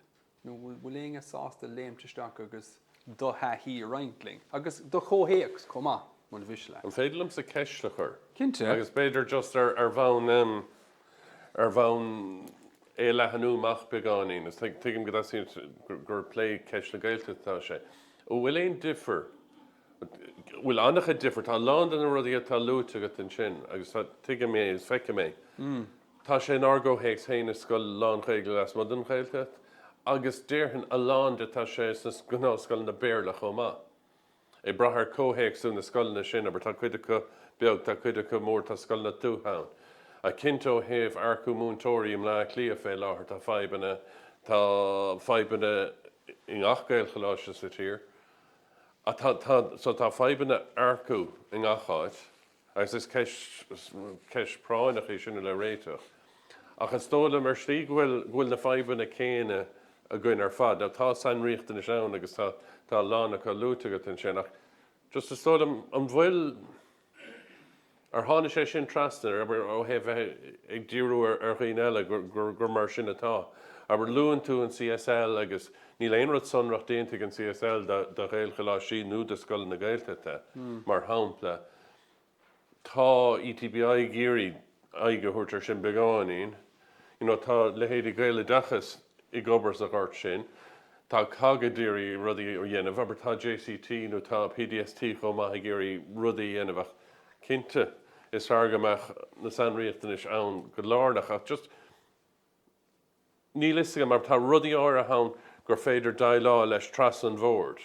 Nó bhfuil éinne sásta léimt isteach agus do thaithí a roinnt linn? Agus do chomhthéacs chomh maith, muna mhiste leat. An féidir liomsa ceist a chur? Cinnte. Agus b'fhéidir just ar ar bhonn em ar bhonn é a leathanú amach beagáinín, is tuigim go dteastaíonn gur plé ceist na Gaeltachta atá sé. An bhfuil aon difear, bhfuil an-chuid difear, tá a lán de na rudaí atá luaite agat ansin agus tá, tuigim é is feicim é. Tá sé inár gcomhthéacs féin i scoil lán-Ghaeilge lasmuigh den Ghaeltacht agus déarfainn a lán de tá sé sna gnáthscoileanna Béarla chomh maith. Ag brath ar comhthéacsú na scoileanna sin, abair, tá cuid acu beag, tá cuid acu mór, tá scoileanna tuaithe ann. Ach cinnte ó thaobh earcú múinteoirí i mBleá Cliath fé láthair tá fadhbanna, tá fadhbanna i ngach Gaelcholáiste sa tír. Ach tá, tá, so tá fadhbanna earcú i ngach áit. Agus is ceist, ceist práinneach í sin le réiteach. Ach is dóigh liom ar shlí go bhfuil, go bhfuil na fadhbanna céanna againn ar fad. Now tá sainriachtanais ann agus tá, tá a lán acu luaite agat ansin ach just is dóigh liom an bhfuil, ar tháinig sé sin trasna, abair, ó thaobh bheith ag díriú ar, ar dhaoine eile gur, gur, gur mar sin atá. Abair, luann tú an CSL agus níl aon rud sonrach déanta ag an CSL do, do Ghaelcholáistí nó do scoileanna Gaeltachta, mar shampla. Tá ETBI ag iarraidh aghaidh a thabhairt ar sin beagáinín. You know, tá leithéidí Gaeloideachas ag obair sa ghort sin. Tá cogg ag iarraidh rudaí a dhéanamh. Abair tá JCT nó tá PDST chomh maith ag iarraidh rudaí a dhéanamh ach cinnte is fearr go mbeadh na sainriachtanais ann go lárnach ach just Níl fhios agam, mar tá rudaí áirithe ann gur féidir déileáil leis trasna an bhoird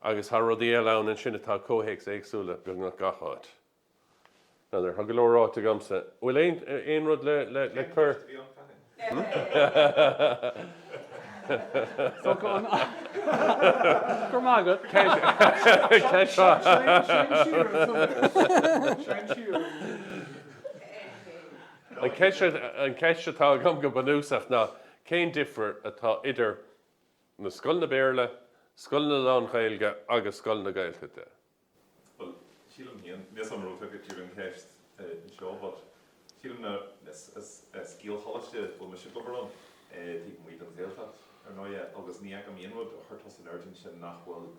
agus tá rudaí eile ann ansin atá comhthéacs éagsúla beagnach gach áit. N'fheadar, tá go leor ráite agamsa. Bhfuil aon aon rud le le le cur? Go raibh maith agat. Ceist mhaith. An cheist atá agam go bunúsach ná cén difear atá idir na scoileanna Béarla, scoileanna lán-Ghaeilge agus scoileanna Gaeltachta? Bhuel, sílim féin, níl 's a'm an raibh tú ag díriú an cheist anseo but sílim ná is Gaelcholáiste a bhfuil mise ag obair ann, taobh amuigh den Ghaeltacht, ar ndóighe, agus ní fheicim aon rud a chuir tusa in airde ansin nach bhfuil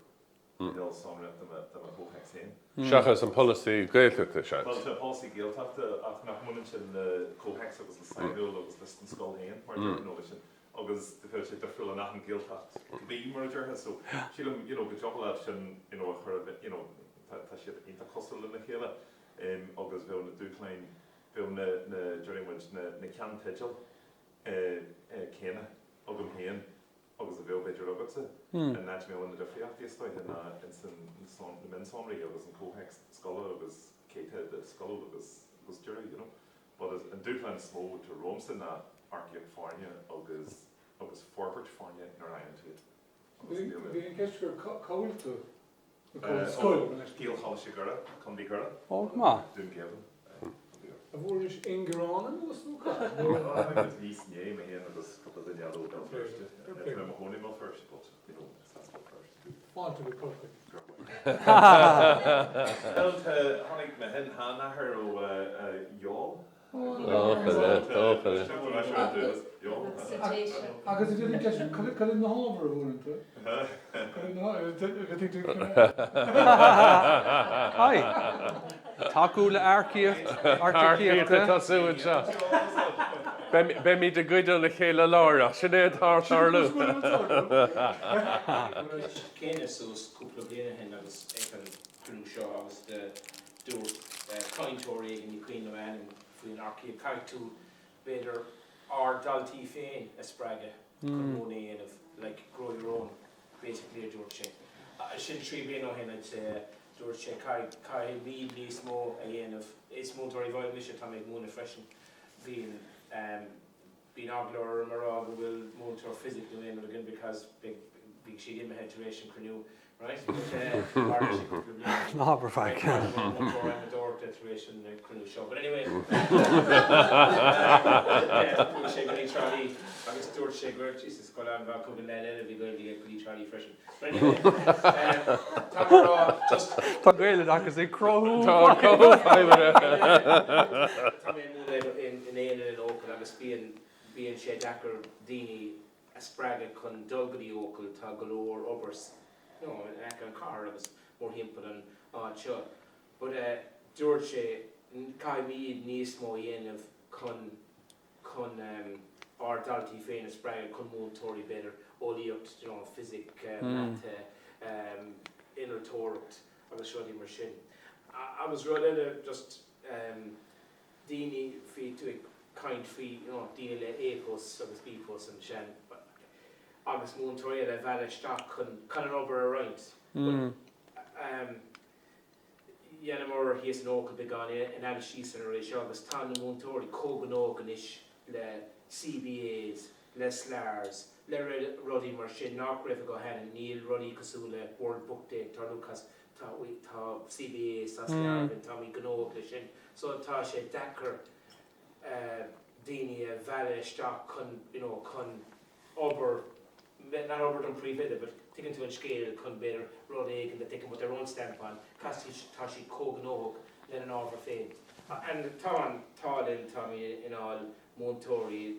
cineál sonrach do mo chomhthéacs féin. Seachas an polasaí Gaeltachta, seans. Bhuel, tá polasaí Gaeltachta ach nach mbaineann sin le comhthéacs agus le sainiúil agus leis an scoil féin, mar a déarfá, nó leis an, agus bheadh sé difriúil in achan Ghaeltacht cibé mar a déarfá. So, sílim, you know, go dtiocfadh leat sin, you know, a chur i, you know, tá, tá siad iontach cosúil lena chéile agus bheadh na dúshláin, bheadh na, na, déarfaidh muid, na, na ceannteidil céanna agam féin agus a bheadh b'fhéidir agatsa, an áit a mbeadh na difríochtaí is dóiche ná ins na mionsonraí agus an comhthéacs scoile agus cé tá i do scoil agus agus deireadh, you know. But is an dúshlán is mó atá romhamsa ná earcaíocht foirne agus agus forbairt foirne nuair a fhaigheann tú iad. Agus níl Bhí an ceist gur cá bhfuil tú? Nó cá bhfuil scoil? Gaelcholáiste Dhoire, Contae Dhoire. Ó, go maith. Dún Geimhin. An bhfuair anois aon ghearán anuas nó cad? Tháinig muid aníos inné, mé féin agus cúpla duine eile ó Bhéal Feirste. Tá mé i mo chónaí i mBéal Feirste but, you know, is as Béal Feirste. Fáilte go Corcaigh. Bhuel, tá, tháinig mo shin-sheanathair ó Youghal. Agus a dhéanann ceist, cad iad na hábhair a mhúineann tú? Hi. Tacú le earcaíocht, Earcaíocht ag tosú anseo. Beimid ag goid óna chéile láithreach. Sin é atá ag tarlú. Céanna suas cúpla bliain ó shin agus ag an gcruinniú seo agus dúirt cainteoir éigin, ní cuimhin liom a ainm, faoin earcaíocht, caithfidh tú, b'fhéidir, ár ndaltaí féin a spreagadh chun múineadh a dhéanamh, like grow your own, basically, a dúirt sé. Sin 3 bliana ó shin, I'd say. Dúirt sé, caithfidh, caithfimid níos mó a dhéanamh. Is múinteoir í mise, tá mé ag múineadh freisin. Bíonn, Bíonn eagla orm a rá go bhfuil múinteoir fisic nó aon rud againn because beidh bhí siad imithe tar éis an cruinniú right but tharla sé cúpla bliain Ná habair faic. múinteoir adhmadóireachta tar éis an cruinniú seo but anyway chuaigh sé go dtí Trá Lí agus dúirt sé go raibh Jesus scoil an-mhaith chuig an leaid eile bhí Gaeilge aige go dtí Trá Lí freisin but anyway tá mé ag rá just Tá Gaeloideachas ag cruthú Tá cruthú fadhbanna. Tá mé ag múineadh in Aonad in Eochaill agus bíonn bíonn sé deacair daoine a spreagadh chun dul go dtí Eochaill, tá go leor obair you know in aice an chathair agus mórthimpeall an áit seo. But eh dúirt sé caithfimid níos mó a dhéanamh chun chun ár ndaltaí féin a spreagadh chun múinteoirí b'fhéidir eolaíocht you know fisic, mata, innealtóireacht agus rudaí mar sin. Agus rud eile just daoine bhí tú ag caint faoi you know daoine le A plus agus B plus ansin agus múinteoirí eile a mhealladh isteach chun chun an obair a roinnt. But Dheineamar thíos in Eochaill beagán anailís ar an ré seo agus tá na múinteoirí chomh gnóthach anois le CBAs, le SLARs, le rudaí mar sin nach raibh acu cheana. Níl rudaí cosúil le World Book Day ag tarlú cos. Tá tá CBA sa scoil againn, táimid gnóthach leis sin. So tá sé deacair daoine a mhealladh isteach chun you know chun obair, not obair don phríomhoide but tuigeann tú an scéal chun b'fhéidir rud éigin that they can put their own stamp on cos tá siad chomh gnóthach lena n-ábhar féin. And tá an t-ádh linn, táimid in ann múinteoirí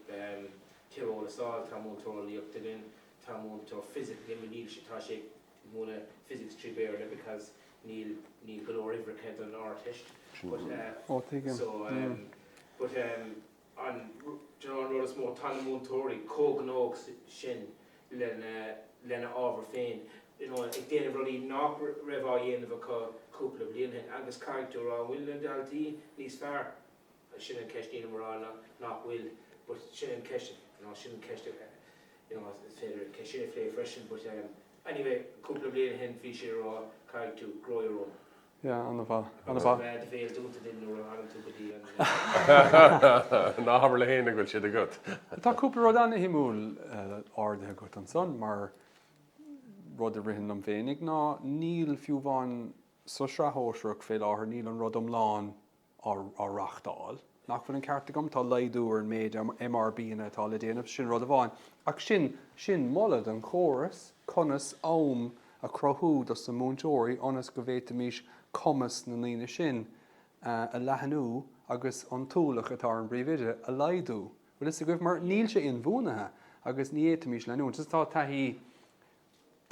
tíreolas a fháil, tá múinteoir eolaíochta againn, tá múinteoir fisic againn but níl sé, tá sé ag múineadh physics 3 Béarla because níl níl go leor uimhreacha don Ardteist but Ó tuigim. so but an do you know an rud is mó tá na múinteoirí chomh gnóthach sin lena lena ábhar féin you know ag déanamh rudaí nach raibh á dhéanamh acu cúpla bliain ó shin agus caithfidh tú a rá an bhfuil na daltaí níos fearr sin an ceist nílim a rá nach bhfuil but sin an ceist you know sin an ceist you know is féidir an ceist sin a phlé freisin but um anyway cúpla bliain ó shin bhí siad a rá caithfidh tú grow your own. Yeah, an-mhaith, an-mhaith. So do bhéal dúnta duit nuair a thagann tú go dtí an. Ná habair le héinne go bhfuil siad agat. Tá cúpla rud an-shuimiúil ardaithe agat ansan mar rud a ritheann liom féinig ná níl fiú amháin sa sraith shóisearach fé láthair níl an rud iomlán á reáchtáil. Nach bhfuil an ceart agam? Tá laghdú ar an méid MRBanna atá le déanamh, sin rud amháin. Ach sin, sin moladh don chóras, conas am a chruthú dos na múinteoirí ionas go bhféadfaimis cumas na ndaoine sin a leathnú agus an t-ualach atá ar an bpríomhoide a laghdú. Bhfuil fhios agaibh? Mar níl sé inbhuanaithe agus ní fhéadfaimis leanúint. Is tá taithí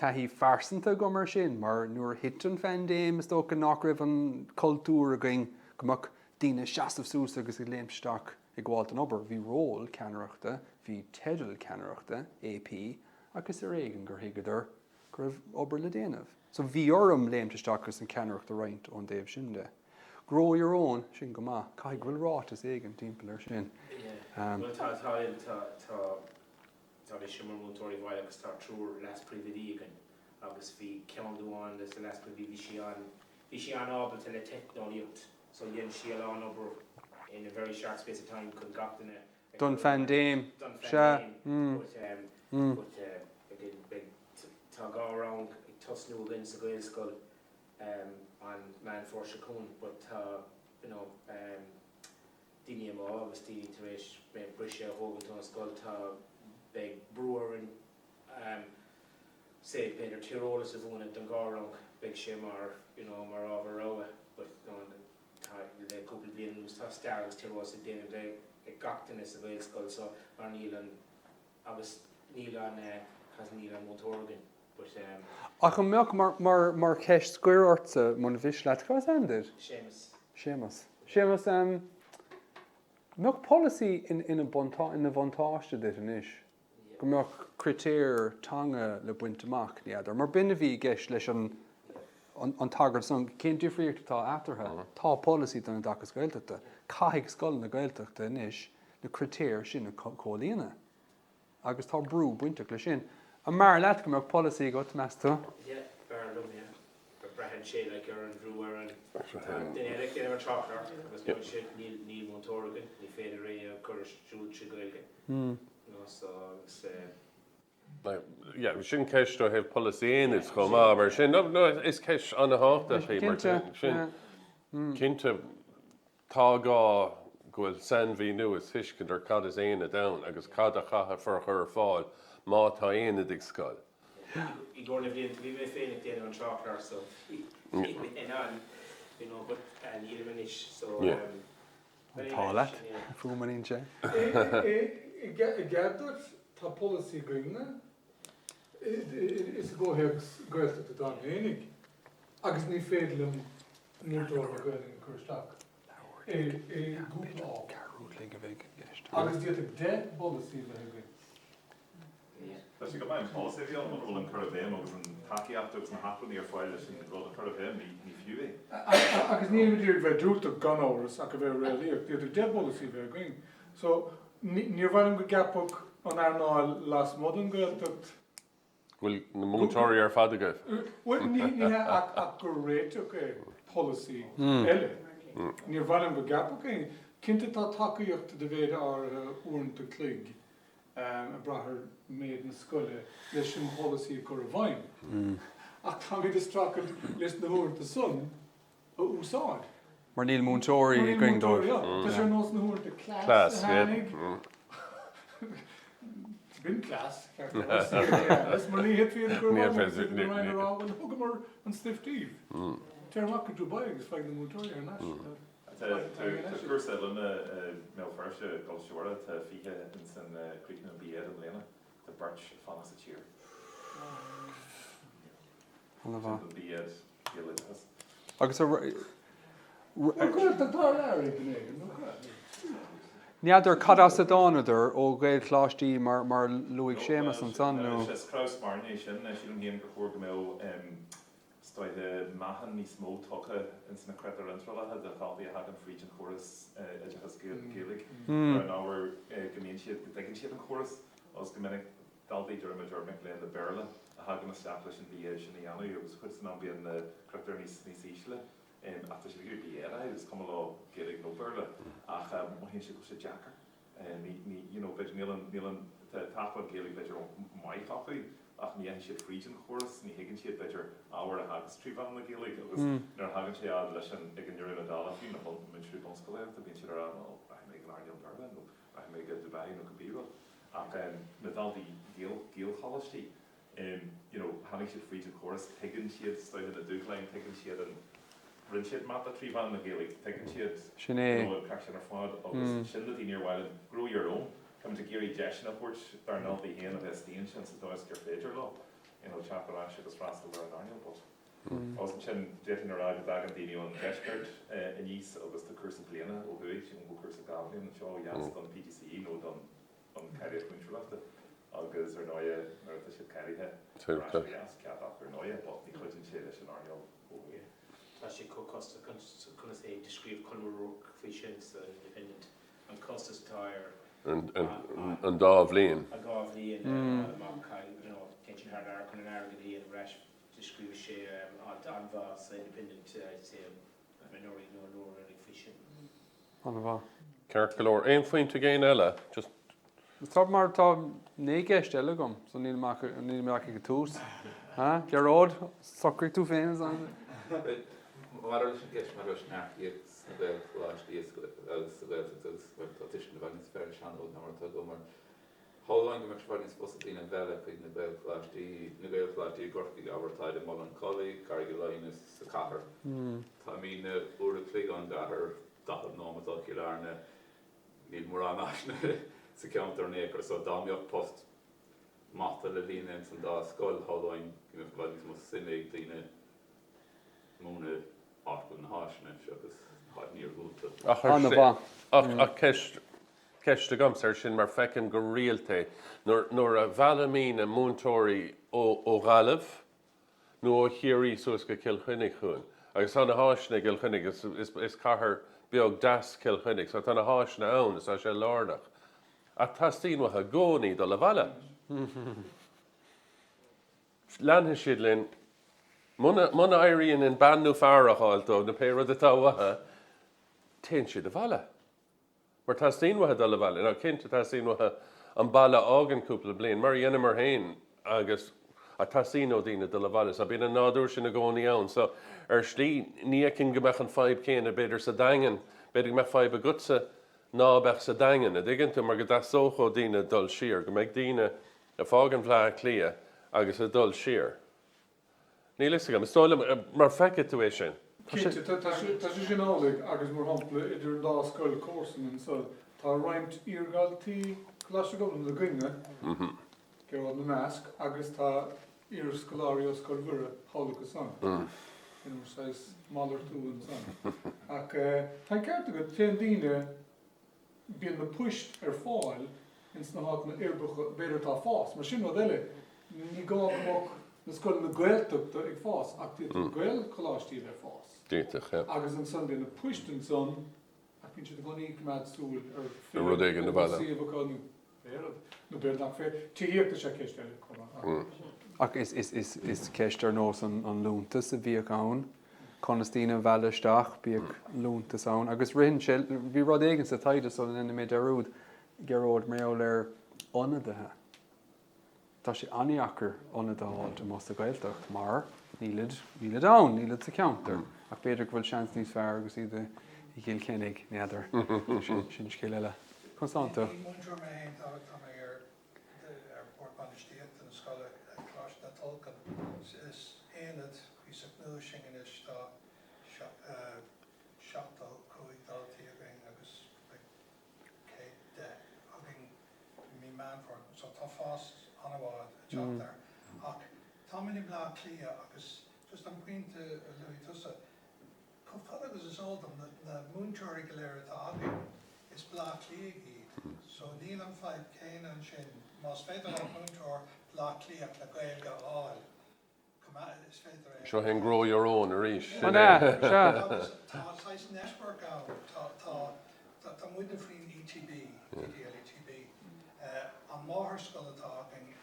taithí phearsanta agam ar sin, mar nuair a thit an phaindéim, is dócha nach raibh an cultúr againn go mbeadh daoine ag seasamh suas agus ag léimt isteach ag gabháil don obair. Bhí ról ceannaireachta, bhí teideal ceannaireachta, AP, ach is ar éigean gur thuigeadar go raibh obair le déanamh. So bhí orm léimt isteach agus an ceannaireacht a roinnt ón dtaobh sin de. Grow your own, sin go maith. Caithfidh go bhfuil ráiteas éigin timpeall ar sin. Yeah. Bhuel tá, tá, tá, tá. Tá mise mar mhúinteoirí bhaile agus tá triúr leas-phríomhoidí againn agus bhí ceann amháin de na leas-phríomhoidí, bhí sí an, bhí sí an-ábalta le teicneolaíocht so dhein sí a lán obair in a very short space of time chun gach duine a Don phaindéim, Don sea, phaindéim mm, but um, mm. but uh, again beidh, tá dhá rang ag tosnú againn sa Ghaelscoil um, an Meán Fómhair seo chugainn but tá you know um, daoine amuigh agus daoine tar éis briseadh a thógaint ón scoil, tá, beidh brú orainn say b'fhéidir tíreolas a mhúineadh don dhá rang, beidh sé mar you know mar ábhar rogha but you know tá le cúpla bliain anuas tá stair agus tíreolas ag déanamh le ag gach duine sa Ghaelscoil so mar níl an agus níl an cos níl an múinteoir againn but um. Ach an mbeadh mar mar mar cheist scoir ortsa muna mhiste leat, cad is ainm duit? Séamus. Séamus. Séamus, um, mbeadh polasaí in ina buntá ina bhuntáiste duit anois? Go mbeadh critéir teanga le baint amach, ní fheadar. Mar b'in a bhí i gceist leis an an an tagairt san, cén difríocht atá eatarthu? Tá polasaí don oideachas Gaeltachta. Caithfidh scoileanna Gaeltachta anois na critéir sin a chomhlíonadh agus tá brú bainteach leis sin. An mb'fhearr leat go mbeadh polasaí agat, meas tú? Yeah, b'fhearr liom, yeah. But braitheann sé like ar an bhrú ar an, tá duine eile ag déanamh an tráthchlár agus níl sé, níl, níl múinteoir againn, ní féidir é a chur ar siúl trí Ghaeilge. You know, so agus eh. Yeah, sin ceist ó thaobh polasaí aonaid chomh maith, mar sin, no, no, is ceist an-thábhachtach í, mar sin, cinnte, Tá gá go bhfuil sainmhíniú is tuiscint ar cad is aonad ann agus cad a chaithfear a chur ar fáil má tá aonad ag scoil. I gcomhair na blianta bhí mé féin ag déanamh an tráthchlár so bhí mé in ann you know but nílim anois so um An t-ádh leat, fuaim an fhoinse. I gcead duit, tá polasaí againne, is i gcomhthéacs Gaeltachta atáim fhéinig, agus ní féidir liom múinteoir le Gaelainn a chur isteach i gcúpla ábhar. Agus d'fhéadfadh 10 bpolasaí a bheith againn. Tá sé go maith an polasaí a bheith ann mura bhfuil an cur i bhfeidhm agus an tacaíocht agus na hacmhainní ar fáil leis an rud a chur i bhfeidhm, ní fiú é. Agus nílimid ag iarraidh bheith diúltach, gan amhras, ach a bheith réalaíoch. D'fhéadfadh 10 bpolasaí a bheith againn. So, níor mhaith liom go gceapfadh an earnáil lasmuigh den Ghaeltacht, Go bhfuil na múinteoirí ar fad agaibh? Bhuel, ní hea ach gur réiteach é polasaí eile. Níor mhaith liom go gceapfadh éinne. Cinnte tá tacaíocht de mhéid áirithe uaireanta cloig, ag brath ar méid na scoile, leis an bpolasaí a chur i bhfeidhm. Ach táimid ag streachailt leis na huaireanta san a úsáid. Mar níl múinteoirí againn dóibh. Tá sé ar nós na huaireanta cleas a tháinig. B'in cleas, ceart go leor, mar ní fhéadfaí iad a chur amach agus iad ag rá bhuel thugamar an stuif daoibh. Téir amach go Dubai agus faigh na múinteoirí thar n-ais. Tá cúrsa oiliúna i mBéal Feirste i gColáiste Mhuire, tá 20 ins an críochnú an B.Ed i mbliana, tá beirt ag fanacht sa tír. An-mhaith. Sin don B.Ed, Gaeloideachas. Agus a. Bhuel Gaeltacht thar lear í duine éigin, nó cad? N'fheadar cad as a dtánadar ó Ghaelcholáistí mar mar luaigh Séamus ansan nó. Is cnamh spairne é sin, sílim féin gur chóir go mbeadh Is dóiche meáchan níos mó tugtha ins na critéir iontrálacha do dhaltaí a thagann fríd an chóras oideachais Gaeilge ar an ábhar go mbíonn siad, go dtuigeann siad an córas agus go minic daltaí, deirimid, ar mic léinn le Béarla a thagann isteach leis an BA sin a dhéanamh agus cuid den am bíonn na critéir níos níos ísle ach tá siad ag iarraidh BA a fháil, is cuma leo Gaeilge nó Béarla ach mothaíonn siad go bhfuil sé deacair. Ní, ní, you know, b'fhéidir níl an, níl an, tá acmhainn Gaeilge b'fhéidir maith acu ach ní dheachaigh siad fríd an chóras, ní thuigeann siad b'fhéidir ábhar a theagasc trí mheán na Gaeilge agus nuair a thagann sé fhad leis an, ag an ndeireadh na dála, fiú na bun, múinteoirí bunscolaíochta, bíonn siad ag rá well rachaidh mé ag an earnáil Béarla nó rachaidh mé go Dubai nó cibé rud. Ach na daltaí Gael, Gaelcholáistí, you know, tháinig siad fríd an chóras, tuigeann siad is dóiche na dúshláin, tuigeann siad an, rinne siad mata trí mheán na Gaeilge, tuigeann siad Sin é. you know, an craic sin ar fad agus sin na daoine ar mhaith linn grow your own, táimid ag iarraidh deiseanna a thabhairt dár ndaltaí féin a bheith istigh ansin sa dóigh is gur féidir leo, you know, teacht ar ais agus freastal ar an earnáil but agus ansin d'fhéadfainn a rá go dtagann daoine ón deisceart aníos agus tá cúrsa bliana ó thuaidh, sílim go bhfuil cúrsa 2 bhliain anseo ó dheas don PGCE nó don an cáilíocht múinteoireachta agus ar ndóighe nuair atá siad cáilithe ar ais ó dheas, cead acu ar ndóighe but ní chuidíonn sé leis an earnáil ó thuaidh. Tá sé chomh costasach conas é do scríobh Colm O'Rourke faoi sin sa Independent, an costas atá ar an dá bhliain. An dá bhliain a fháil amach, you know, téann siad thar lear chun an airgead a dhéanamh ar ais. Do scríobh sé alt an-mhaith sa Independent, I'd say, anuraidh nó an uair roimhe faoi sin. An-mhaith. Ceart go leor. Aon phointe ag éinne eile? Just. Tá mar tá 9 gceist eile agam so níl mé ach níl mé ach ag an tús. Ha? Gearóid, socraigh tú féin is an. Maidir leis an gceist maidir leis an earcaíocht sna Gaelcholáistí agus sa Ghaeltacht agus bhuel tá tuiscint i bhfad níos fearr ag Seán Óg ná mar atá agam mar Shamhlóinn go mbeadh sé i bhfad níos fusa daoine a mhealladh chuig na Gaelcholáistí, na Gaelcholáistí i gCorcaigh, abair, táid i Mullán an Chollaigh, Carraig Uí Leighin is sa chathair. Táimidne uair a chloig ón gcathair, 40 nóimeat ó Chill Airne, níl mórán áiseanna sa cheantar in aon chor, so dá mbeadh post mata le líonadh ins an dá scoil, shamhlóinn go mbeadh i bhfad níos mó suime ag daoine múineadh áit go bhfuil na háiseanna seachas na háiteanna iargúlta. Ach ar An-mhaith. Ach ceist Ceist agamsa air sin mar feicim go rialta é nuair a mheallaimídne múinteoirí ó Ghaillimh nó ó Chiarraí suas go Cill Chainnigh chugainn agus tá na háiseanna i gCill Chainnigh, is cathair beag deas Cill Chainnigh so tá na háiseanna ann is tá sé lárnach ach teastaíonn uathu i gcónaí dul abhaile. Leanfaidh siad linn. Muna éiríonn linn bean nó fear a fháil dóibh nó pé rud atá uathu, téann siad abhaile. Mar teastaíonn uathu dul abhaile. Now cinnte teastaíonn uathu an baile a fhágaint cúpla bliain, mar a dheineamar féin agus ach teastaíonn ó daoine dul abhaile. So bíonn an nádúr sin i gcónaí ann. So ar shlí ní fheicim go mbeadh an fadhb céanna b'fhéidir sa Daingean, b'fhéidir go mbeadh fadhb agatsa ná beadh sa Daingean, a dtuigeann tú, mar go dteastódh ó daoine dul siar, go mbeidh daoine ag fágaint Bhaile Átha Cliath agus ag dul siar. Níl fhios agam. Is dóigh liom, mar feicfidh tú é sin. Cinnte, tá sé sin amhlaidh agus mar shampla idir an dá scoil comharsan anso tá roinnt iardhaltaí Choláiste Ghobnatan againne, Gearóid ina measc, agus tá iarscoláirí ó Scoil Mhuire thall acu san. You know, saghas malartú ansan. Ach tá an ceart agat, téann daoine, bíonn na poist ar fáil ins na háiteanna uirbeacha b'fhéidir atá ag fás. Mar sin rud eile, ní gá go mbeadh na scoileanna Gaeltachta ag fás ach d'fhéadfadh Gaelcholáistí a bheith ag fás. D'fhéadfadh, yeah. Agus ansan bíonn na poist ansan ach bíonn siad i gcónaí ag coimeád súil ar Ar rud éigin abhaile. suíomh acu nó pé rud. Nó b'fhéidir nach féidir. Tithíocht is ea ceist eile chomh maith. Ach is ceist ar nós an liúntas a bhíodh ann, conas daoine a mhealladh isteach, bíodh liúntas ann. Agus ritheann sé, bhí rud éigin sa taighde sula ndéanfaidh mé dearúd, Gearóid, mar gheall ar ionadaithe. Tá sé an-dheacair ionadaithe a fháilt amuigh sa Ghaeltacht mar. Nílid, nílid ann, nílid sa cheantar. Ach b'fhéidir go bhfuil seans níos fearr agus iad i gCill Chainnigh, n'fheadar. Sin, sin scéal eile. Conas tánn tú? Ní múinteoir mé féin, tá, tá mé ar, ar Bhord Bainistíochta na scoile ag Coláiste na Tulchann. Is aonad cuíosach nua sinn anois, tá 75 daltaí againn agus beidh 110 againn i mí Meán Fómhair. So tá fás an-mhaith ag teacht air. Ach táimid i mBleá Cliath agus just an pointe a luaigh tusa, chomh fada agus is eol dom, na múinteoirí go léir atá againn, is Bleá Cliathaigh iad. So níl an fadhb céanna ansin. Más féidir leat múinteoir Bleá Cliathach le Gaeilge a fháil, Seo é an grow your own arís. An ea? Sea. Agus tá saghas network ann, tá, tá, tá muidne faoin ETB, TDL ETB. An mháthairscoil atá againn,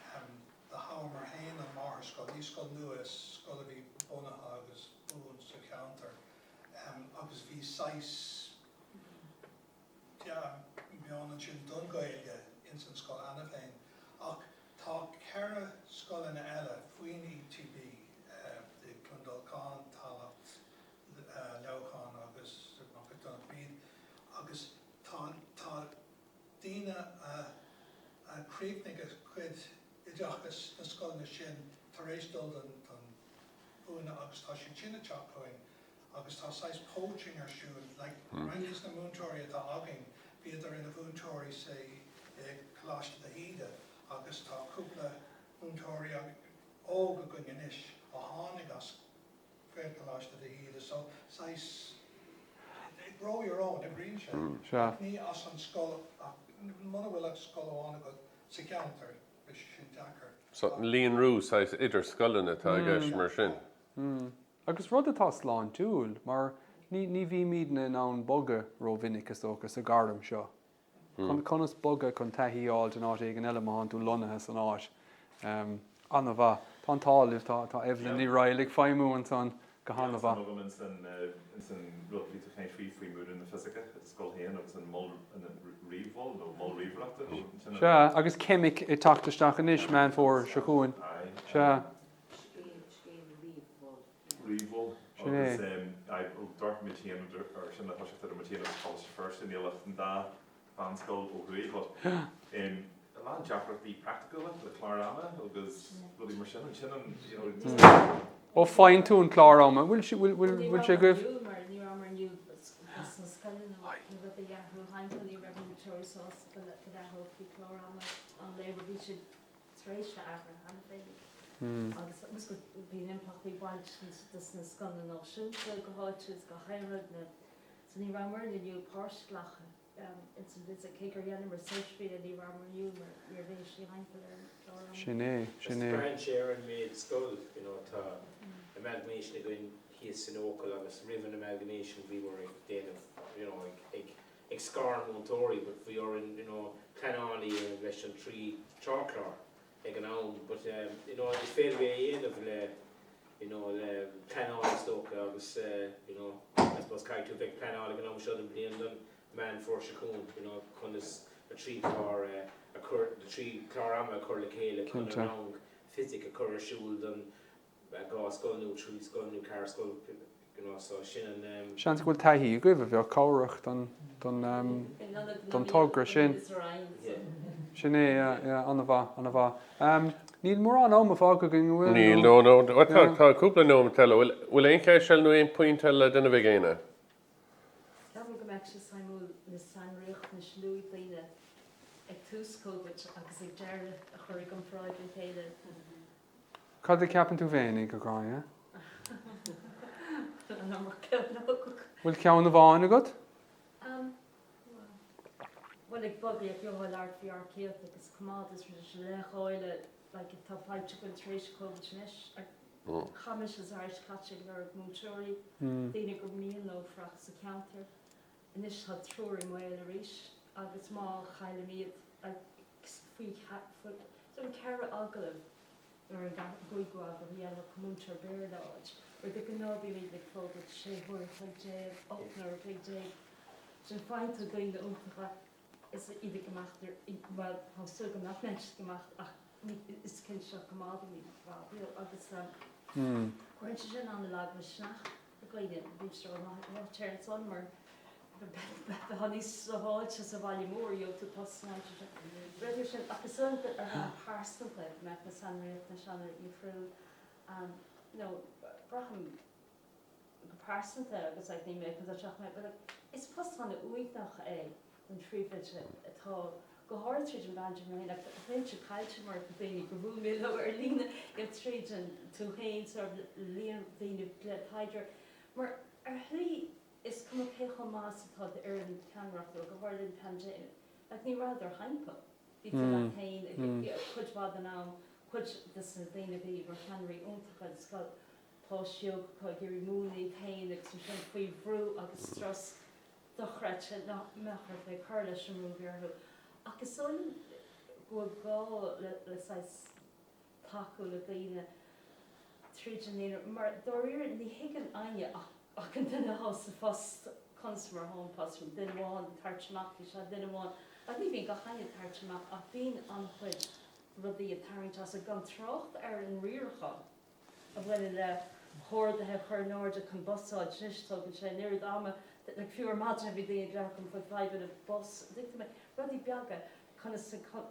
do thoghamar féin an mháthairscoil, ní scoil nua, is scoil a bhí bunaithe agus buan sa cheantar. Agus bhí saghas dea-mheon ansin don Ghaeilge ins an scoil cheana féin. Ach tá 4 scoileanna eile faoin ETB, i Cluain Dolcáin, Tallaght, Leamhcán agus Donncha Mhín, agus tá tá daoine a a chríochnaigh a gcuid oideachais sna scoileanna sin tar éis dul don don mhúineadh agus tá siad sin ag teacht chugainn agus tá saghas poaching ar siúl, like roinnt des na múinteoirí atá againn, bhíodar ina mhúinteoirí say i Coláiste de hÍde agus tá cúpla múinteoirí óg againn anois a tháinig as Gaelcholáiste de hÍde so saghas grow your own, oibríonn sé ach ní as an scoil ach muna bhfuil ach scoil amháin agat sa cheantar beidh sé sin deacair. So líonrú saghas idir scoileanna atá i gceist mar sin? Agus rud atá sláintiúil, mar ní, ní bhímídne in ann bogadh rómhinic, is dócha, sa ghairm seo. Conas bogadh chun taithí a fháilt in áit éigin eile má thánn tú lonnaithe san áit. An-mhaith. Tá an t-ádh libh, tá, tá Evelyn Ní Raghallaigh ag feidhmiú ansan go han-mhaith. Tá suim agam insan, insan rud a bhí tú ag caint faoi, faoi múineadh na fisice i do scoil féin agus an mol, an ríomh-mhol nó mol ríomhaireachta nó sin an. Sea, agus ceimic ag teacht isteach anois, Meán Fómhair seo chugainn. Sea. Scéim ríomh-mhol. Ríomh-mhol. Sin é. Agus aye, d'amharc muid féin ar sin le toiseacht idir muid féin agus Coláiste Feirste, níl ach an dá mheánscoil ó thuaidh but a lán deacrachtaí praiticiúla le clár ama agus rudaí mar sin, ansin an, you know, just. Ó faigheann tú an clár ama, bhfuil sé, bhfuil, bhfuil, bhfuil sé agaibh? Ní rabhamar inniu mar ní rabhamar inniu sna scoileanna na rudaí a athrú thimpeall, ní raibh múinteoirí sásta go n-athrófaí clár ama an lae roimh bhí siad tar éis a athrú cheana féin agus agus go bíonn impleachtaí ag baint dos na scoileanna náisiúnta go háitiúil is go háirithe na so ní rabhamar inniu páirt a ghlacadh ins an bhfisic cé gur dheineamar sóisialta ní rabhamar inniu mar níor bhéis sí thimpeall ar an gclár ama. Sin é, sin é. Braitheann sé ar an méid scoil, you know, tá amalgamation againn thíos san Eochaill agus roimh an amalgamation bhíomar ag déanamh, you know, ag, ag ag scaradh múinteoirí but bhí orainn you know pleanáil a dhéanamh leis an trí treochlár ag an am but you know is féidir é a dhéanamh le you know le pleanáil is dócha agus you know I suppose caithfidh tú bheith ag pleanáil ag an am seo den bhliain don Meán Fómhair seo chugainn you know conas na trí chlár a chur na trí chlár ama a chur le chéile chun an rang fisic a chur ar siúl don 2 scoil nó 3 scoil nó 4 scoil you know so sin an. Seans go bhfuil taithí agaibh a bheadh cabhrach don don don togra sin. Sin é, yeah, yeah, an-mhaith, an-mhaith. Níl mórán ama fágtha againn, an bhfuil? Níl, no, no. Bhuel, tá, tá cúpla nóiméad eile. Bhfuil, bhfuil aon cheist eile nó aon pointe eile le déanamh ag éinne? Ceapaim go mbeadh sé suimiúil na sainriachtanais a luaigh daoine ag tús Covid agus ag deireadh a chur i gcomparáid le chéile. Cad a cheapann tú féinig, a Ghráinne? Bhfuil ceann amháin agat? Bhuel, ag bogadh, ag gabháil labhairt faoi earcaíocht agus coimeádas rinne sé leithdháileadh like atá faighte againn tar éis Covid anois. Chaith mise an samhradh seo caite ag lorg múinteoirí, daoine gur mian leo fanacht sa cheantar. Anois tá triúr i mbaol arís agus má chaillim iad like faoi faoi cheithre agallamh nó ar an gcúigiú agallamh a dhéanamh chun múinteoir Béarla a fháilt, mar de ghnáth bímid ag fógairt sé huaire an chloig déag, 18 n-uair an chloig déag. Sin faigheann tú daoine iontacha is iad ag imeacht ar, bhuel, tá súil agam nach mbeidh siad ag imeacht ach ní, is cinnte go coimeádfaimid iad agus. Cuireann sé sin an-lagmhisneach ar dhaoine, bímse ró maith ar ansan mar bheifeá níos sábháilte sa bhaile mór, gheobhaidh tú post san aimsir sin. Rudaí sin, ach is dóigh liom ar bhonn pearsanta go mbeadh na sainriachtanais an-dhifriúil nó braithim go pearsanta agus like ní mé chun dul isteach mé but like is post an-uaigneach é don phríomhoide atá go háirid tríd an bpaindéim féin like bheinnse caillte mar na daoine gur bhuail mé leo ar líne you know tríd an tú féin sort of líon daoine le taighdeoir mar ar shlí is cuma cé chomh maith is atá d'fhoireann ceannaireachta go háirid an paindéim like ní rabhadar thimpeall bhí tú leat féin cuid mhaith den am cuid de na daoine a bhí mar cheannairí iontacha i scoil páistí óga acu ag iarraidh múineadh iad féin agus mar sin faoi bhrú agus strus dochreidte nach mbeadh ort bheith ag cur leis an mbrú a bhí orthu. Ach is dóigh liom go bhfuil gá le saghas tacú le daoine tríd an líonra mar dáiríre ní thuigeann éinne ach an duine atá sa phost conas mar atá an post, duine amháin ag tabhairt amach faoi seo, duine amháin, ach ní bhíonn gach éinne ag tabhairt amach ach bíonn an-chuid rudaí ag tarraingt as gan trácht ar an riarachán. a bhaineann le horduithe a chur in airde chun bus a fháil anois, tógann sé an oiread ama, like fiú ar maidin bhí daoine ag glaoch chun faoi fadhbanna bus, an dtuigtear mé, rudaí beaga, conas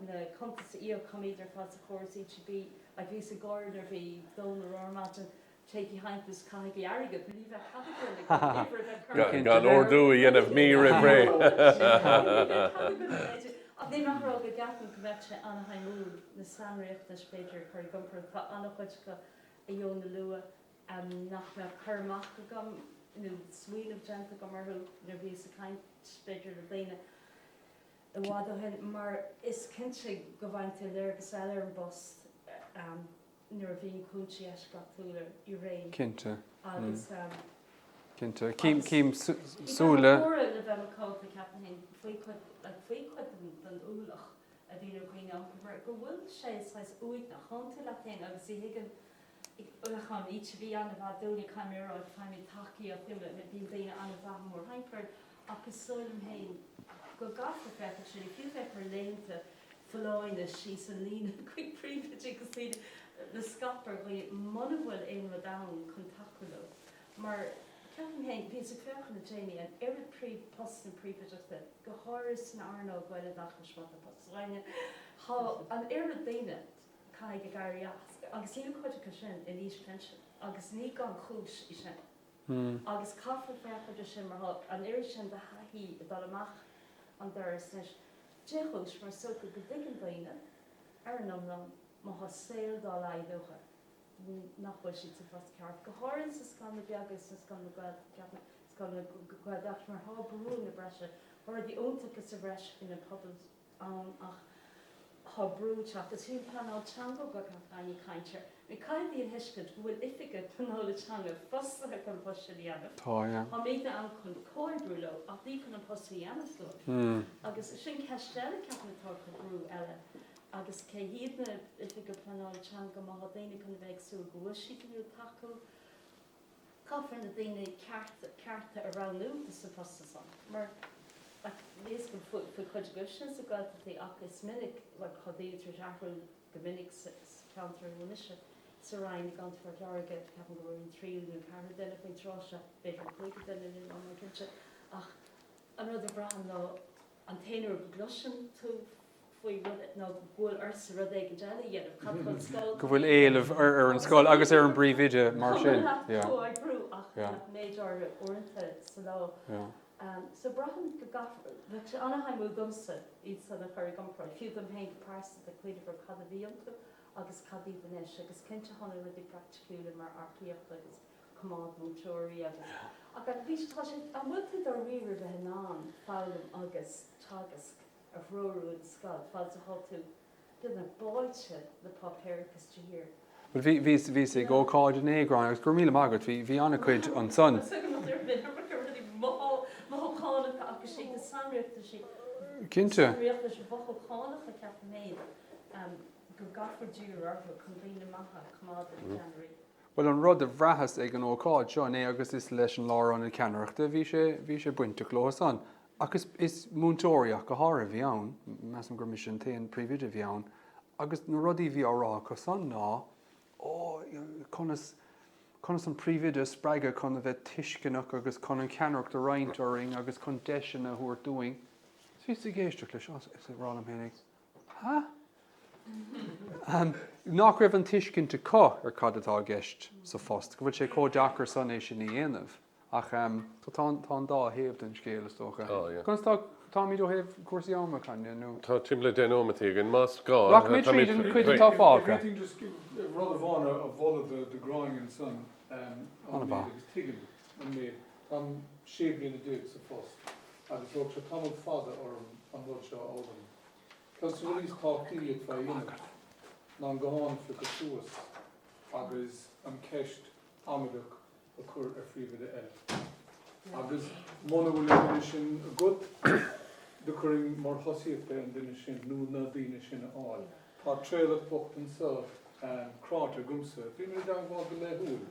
na cuntais a íoc, táimid ar fad sa chóras ETB, like bhíos ag gáire nuair a bhí Dónal ag rá ar maidin, téigí chuig agus caithigí airgead, ní bheadh cead againn ag an uimhir a bheith curtha. Gan ordú a dhéanamh mí roimh ré. Ní bheadh cead againn a leithéid. Ach níl mé ag rá go gceapaim go mbeadh sé an-fheidhmiúil na sainriachtanais b'fhéidir a chur i gcomparáid. Tá an-chuid acu a Fhiona luaigh nach mbeadh cur amach agam nó smaoineamh déanta agam orthu nuair a bhíos ag caint b'fhéidir le daoine i bhfad ó shin mar is cinnte go bhfaigheann tú léargas eile ar an bpost nuair a bhíonn cúinsí eisceachtúla i réim. Cinnte. Agus. Cinnte. Cím, cím súile. Chóra le bheith macánta, ceapaim féin, faoi chuid, like, faoi chuid den, den ualach a bhíonn ar dhaoine iompair mar go bhfuil sé saghas uaigneach. Tánn tú leat féin agus ní thuigeann, like, an ETB an-mhaith dúinne, caithfidh mé a rá, faighimid tacaíocht, you know, bíonn daoine an-mhaith mórthimpeall ach is dóigh liom féin go gcaithfear féachaint sin, fiú bheith ag cur laethanta folláine síos an líne chuig príomhoidí agus daoine le scaipeadh ar dhaoine muna bhfuil aon rud ann chun tacú leo. Mar, ceapaim féin, bhíos ag féachaint le déanaí, an oiread príomh, postanna príomhoideachta, go háirithe san earnáil Gaeloideachais, má tá post againne, tá an oiread daoine caithfidh ag éirí as, agus níl cuid acu sin in aois pinsin, agus ní gan chúis í sin. Agus caithfear féachaint air sin mar tá an oiread sin de thaithí ag dul amach an doras anois. Dé chúis, mar is dócha go dtuigeann daoine, ar an iomlán, má tá saol dá laghad uathu, nach bhfuil siad sa phost ceart, go háirithe sna scoileanna beaga is sna scoileanna Gaeltachta, ceapaim, scoileanna Gaeloideachais, mar tá brúnna breise, tá rudaí iontacha sa bhreis faoi na pobail ann ach tá brú ag teacht. Is fiú an pleanáil teanga go gach éinne ag caint air. Ní caithfidh daoine a thuiscint go bhfuil oifigigh pleanála teanga fostaithe chun an post sin a dhéanamh. Tá, yeah. Táimidne ann chun comhoibriú leo ach ní chun an post a dhéanamh dóibh. Agus sin ceist eile ceapaim atá ag cur brú eile. Agus cé hiad na oifigigh pleanála teanga má tá daoine chun a bheith ag súil go bhfuil siad ag tacú Caithfear na daoine cearta a roghnú dos na postanna san mar like níl fhios agam faoi chuid agaibhse sa Ghaeltachtaí ach is minic like tá daoine tar éis athrú go minic sa cheantar a bhfuil mise sa Rinn i gContae Phort Láirge ceapaim go bhfuil an tríú nó ceathrú duine faoin tráth seo b'fhéidir an cúigiú duine níl mé cinnte ach an rud a bhraithim ná an t-aon uair go gcloiseann tú faoi rud nó go bhfuil ortsa rud éigin eile a dhéanamh, cad tá an scoil. Go bhfuil éileamh ar an scoil agus ar an bpríomhoide mar sin. Chomh maith le comhoibriú ach nach méid áirithe uaireanta sa lá. So braithim go gcaithfear, bheadh sé an-shuimiúil domsa iad san a chur i gcomparáid, fiú dom féin go pearsanta, cuimhneamh ar cad a bhí iontu agus cad iad anois agus cinnte tá na rudaí praiticiúla mar earcaíocht agus coimeád múinteoirí agus ach bhí, tá sé, an bhfuil tú dáiríre bheith in ann foghlaim agus teagasc a threorú i do scoil, fad is atá tú beagnach báite le páipéarachas de shíor. Bhuel, bhí, bhíos, bhíos ag ócáid inné, Gráinne, agus go raibh míle maith agat, bhí, bhí an-chuid ansan. Mothúchánacha agus sé na sainriachtaisí, Cinnte. sainriachtanais mhothúchánacha ceapaim féin go gcaithfear díriú orthu chun daoine maithe a choimeád ina gceannairí. Bhuel, an rud a bhraitheas ag an ócáid seo inné agus is leis an Lárionad Ceannaireachta a bhí sé, bhí sé bainteach leo san, Ach is, is múinteoirí ach go háirithe a bhí ann, measaim gur mise an t-aon príomhoide a bhí ann, agus na rudaí a bhí á rá acu san ná, ó, conas, Conas an príomhoide a spreagadh chun a bheith tuisceanach agus chun an cheannaireacht a roinnt orainn agus chun deiseanna a thabhairt dúinn. Is bhíos ag éisteacht leis is ag rá liom féinig, Ha? Nach raibh an tuiscint acu ar cad atá i gceist sa phost, go bhfuil sé chomh deacair san é sin a dhéanamh. Ach tá an dá thaobh den scéal, is dócha. Conas tá táimid ó thaobh cúrsaí ama, Caine, nó? Tá timpeall le 10 nóimeataí againn, más gá. Rachaimid tríd an chuid atá fágtha. Féadfainn just rud amháin a mholadh do Ghráinne ansan, an méid agus tuigim an méid. Táim 16 bliana sa phost agus thóg sé tamall fada orm an rud seo a fhoghlaim. Ceann de na rudaí is tábhachtaí atá a dhéanamh ná an guthán a phiocadh suas agus an ceist amaideach a chur ar phríomhoide eile. Agus muna bhfuil an duine sin agat, do chuirfinn mar thosaíocht é an duine sin nó na daoine sin a fháil. Tá Traolach bocht anso cráite agamsa. Bímid i dteangmháil go laethúil.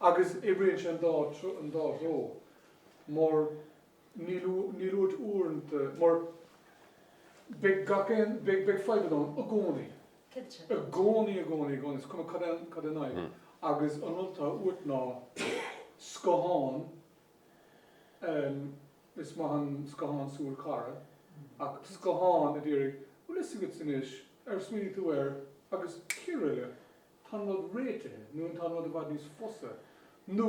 Agus oibríonn sé an dá an dá threo mar níl níl uait uaireanta mar beidh gach aon beidh beidh fadhbanna ann i gcónaí. Cinnte. I gcónaí, i gcónaí, i gcónaí, is cuma cad é an, cad é an fhadhb. Agus an rud atá uait ná scathán, is maith an scathán súil cara, ach scathán a déarfaidh, bhfuil fhios agat anois, ar smaoinigh tú air, agus cíor tá an rud réitithe, nó tá an rud i bhfad níos fusa, nó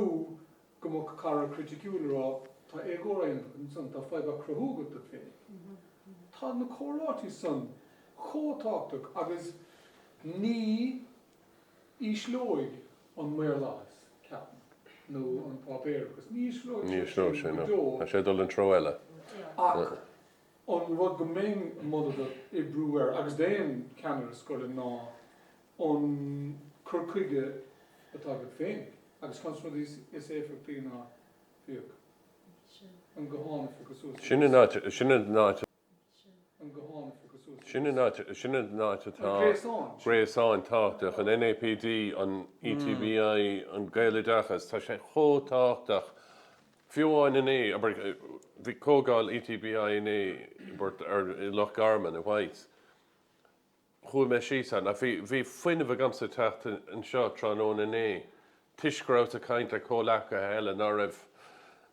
go mbeadh cara criticiúil ag rá, tá éagóir á dhéanamh agat ansan, tá fadhb á cruthú agat duit féinig. Tá na comhráití san chomh tábhachtach agus ní ísleoidh an maorlathas, ceapaim, nó an páipéarachas, ní ísleoidh Ní sé ísleoidh sin sé, go no. deo. Tá sé ag dul an treo eile. Ach an rud go mbeinn ag moladh duit oibriú air, agus d'aon cheannaire scoile, ná an cur chuige atá agat féinig agus ceann de na rudaí is éifeachtaí ná féach an guthán a phiocadh suas Sin an áit, sin an áit. an guthán a phiocadh suas Sin an áit, sin an áit atá An gréasán. gréasáin tábhachtach, an NAPD, an ETBI, an Gaeloideachas, tá sé chomh tábhachtach. Fiú amháin inné, abair, bhí comhdháil ETBI inné, abair, ar, i Loch Garman, i Whites. Chuaigh mé síos ann ach bhí, bhí fuinneamh agamsa teacht anseo tráthnóna inné toisc go rabhas ag caint le comhleacaithe eile ná raibh,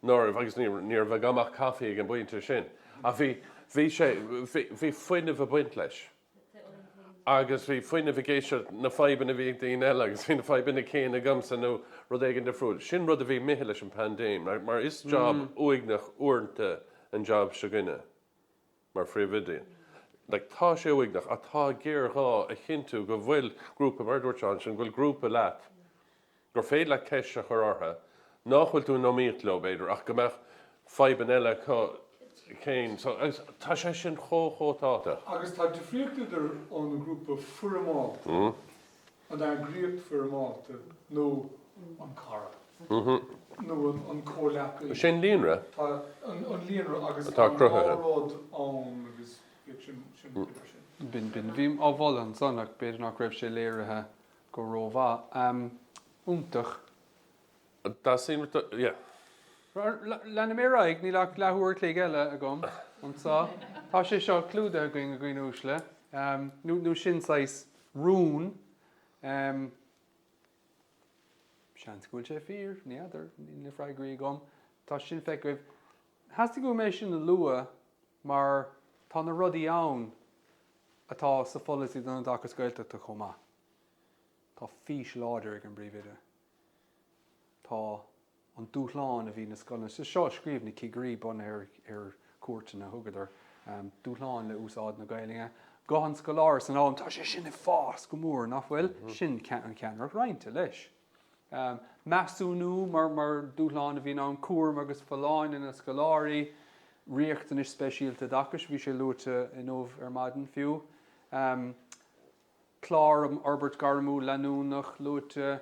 ná raibh, agus ní, ní raibh agam ach caife ag an bpointe sin. Ach bhí, bhí sé, bhí, bhí fuinneamh ag baint leis. Agus bhí fuinneamh ag éisteacht na fadhbanna a bhí ag daoine eile agus bhí na fadhbanna céanna agamsa nó rud éigin difriúil. Sin rud a bhí imithe leis an bpaindéim mar is job uaigneach uaireanta an job seo againne. mar phríomhoide. Like, tá sé uaigneach ach tá géarghá a chinntiú go bhfuil grúpa, mar a dúirt Seán ansin, go bhfuil grúpa leat gur féidir leat ceist a chur orthu, nach bhfuil tú in iomaíocht leo, b'fhéidir, ach go mbeadh fadhbanna eile acu céin. So, agus tá sé sin chomh, chomh tábhachtach. Agus tá difríocht idir an grúpa foirmeálta An eagraíocht foirmeálta nó an cara nó an comhleacaí. Sin líonra. Tá an líonra agus atá tá an dá cruthaithe. rud ann agus bíodh sin sin cuid air sin. B'in, b'in. Bhí á mholadh ansan ach b'fhéidir nach raibh sé léirithe go rómhaith. Iontach. That seems to, yeah. Leanfaidh mé ar aghaidh, níl ach leathuair a chloig eile agam anseo. Tá sé seo clúdaithe againn, a dhaoine uaisle, nó sin saghas rún. Seans go bhfuil sé fíor, ní fheadar, níl na freagraí agam. Tá sin feicthe agaibh. Theastaigh uaim é sin a lua mar tá na rudaí ann atá sa pholasaí don oideachas Gaeltachta chomh maith. Tá fís láidir ag an bpríomhoide. Tá an dúshlán a bhí na scoileanna, seo a scríobh na cigirí bunaithe ar chuairteanna a thugadar, dúshlán le úsáid na Gaelainne, guth an scoláire san fhoghlaim, tá sé sin ag fás go mór, nach bhfuil? Sin an cheannaireacht roinnte leis. Measúnú mar dúshlán a bhíonn ann, cúram agus folláine na scoláirí, riachtanais speisialta oideachais, bhí sé luaite inniu ar maidin fiú. Clár um Fhorbairt Ghairmiúil Leanúnach luaite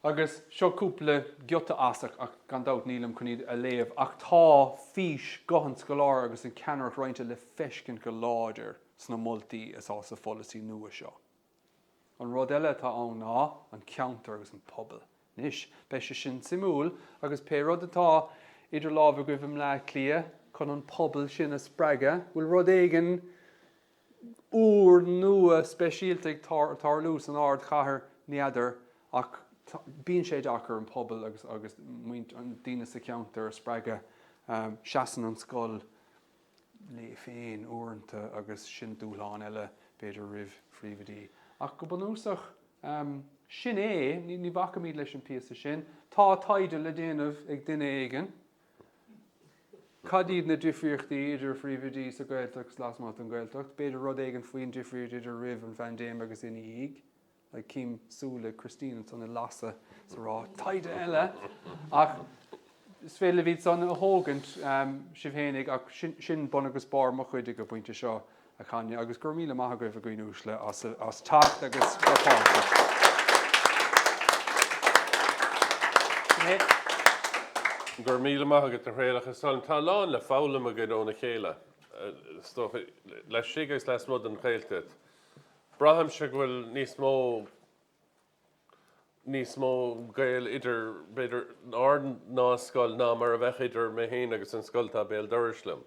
agus seo cúpla giota as ach gan dabht nílim chun iad a léamh ach tá fís guth an scoláire agus an cheannaireacht roinnte le feiscint go láidir sna moltaí atá sa pholasaí nua seo. An rud eile atá ann ná an ceantar agus an pobal. Anois, beidh sé sin suimiúil agus pé rud atá idir lámha agaibh i mBleá Cliath chun an pobal sin a spreagadh, bhfuil rud éigin úr, nua, speisialta ag tarlú san ardchathair, ní fheadar, ach Bíonn sé deacair an pobal agus agus an daoine sa cheantar a spreagadh. Seasann an scoil léi féin uaireanta agus sin dúshlán eile b'fhéidir roimh phríomhoidí. Ach go bunúsach, sin é, ní bhacaimid leis an píosa sin. Tá taighde le déanamh ag duine éigin. Cad iad na difríochtaí idir phríomhoidí sa Ghaeltacht agus lasmuigh den Ghaeltacht? B'fhéidir rud éigin faoin difríocht idir roimh an phaindéim agus ina dhiaidh. Like cím súile Christine ansan ag lasadh is ag rá taighde eile! Ach is féidir libh iad san a thógaint sibh fhéinig ach sin bun agus barr mo chuid ag an bpointe seo, a Chaine, agus go raibh míle maith agaibh a dhaoine uaisle as as teacht agus bheith páirteach. Sin é. Go raibh míle maith agat a Thraolach. Is dóigh liom tá a lán le foghlaim againn óna chéile, is dócha, laistigh agus lasmuigh den Ghaeltacht. Braithimse go bhfuil níos mó níos mó gaol idir, b'fhéidir, ár ndá scoil ná mar a bheadh idir mé féin agus an scoil atá béal dorais liom.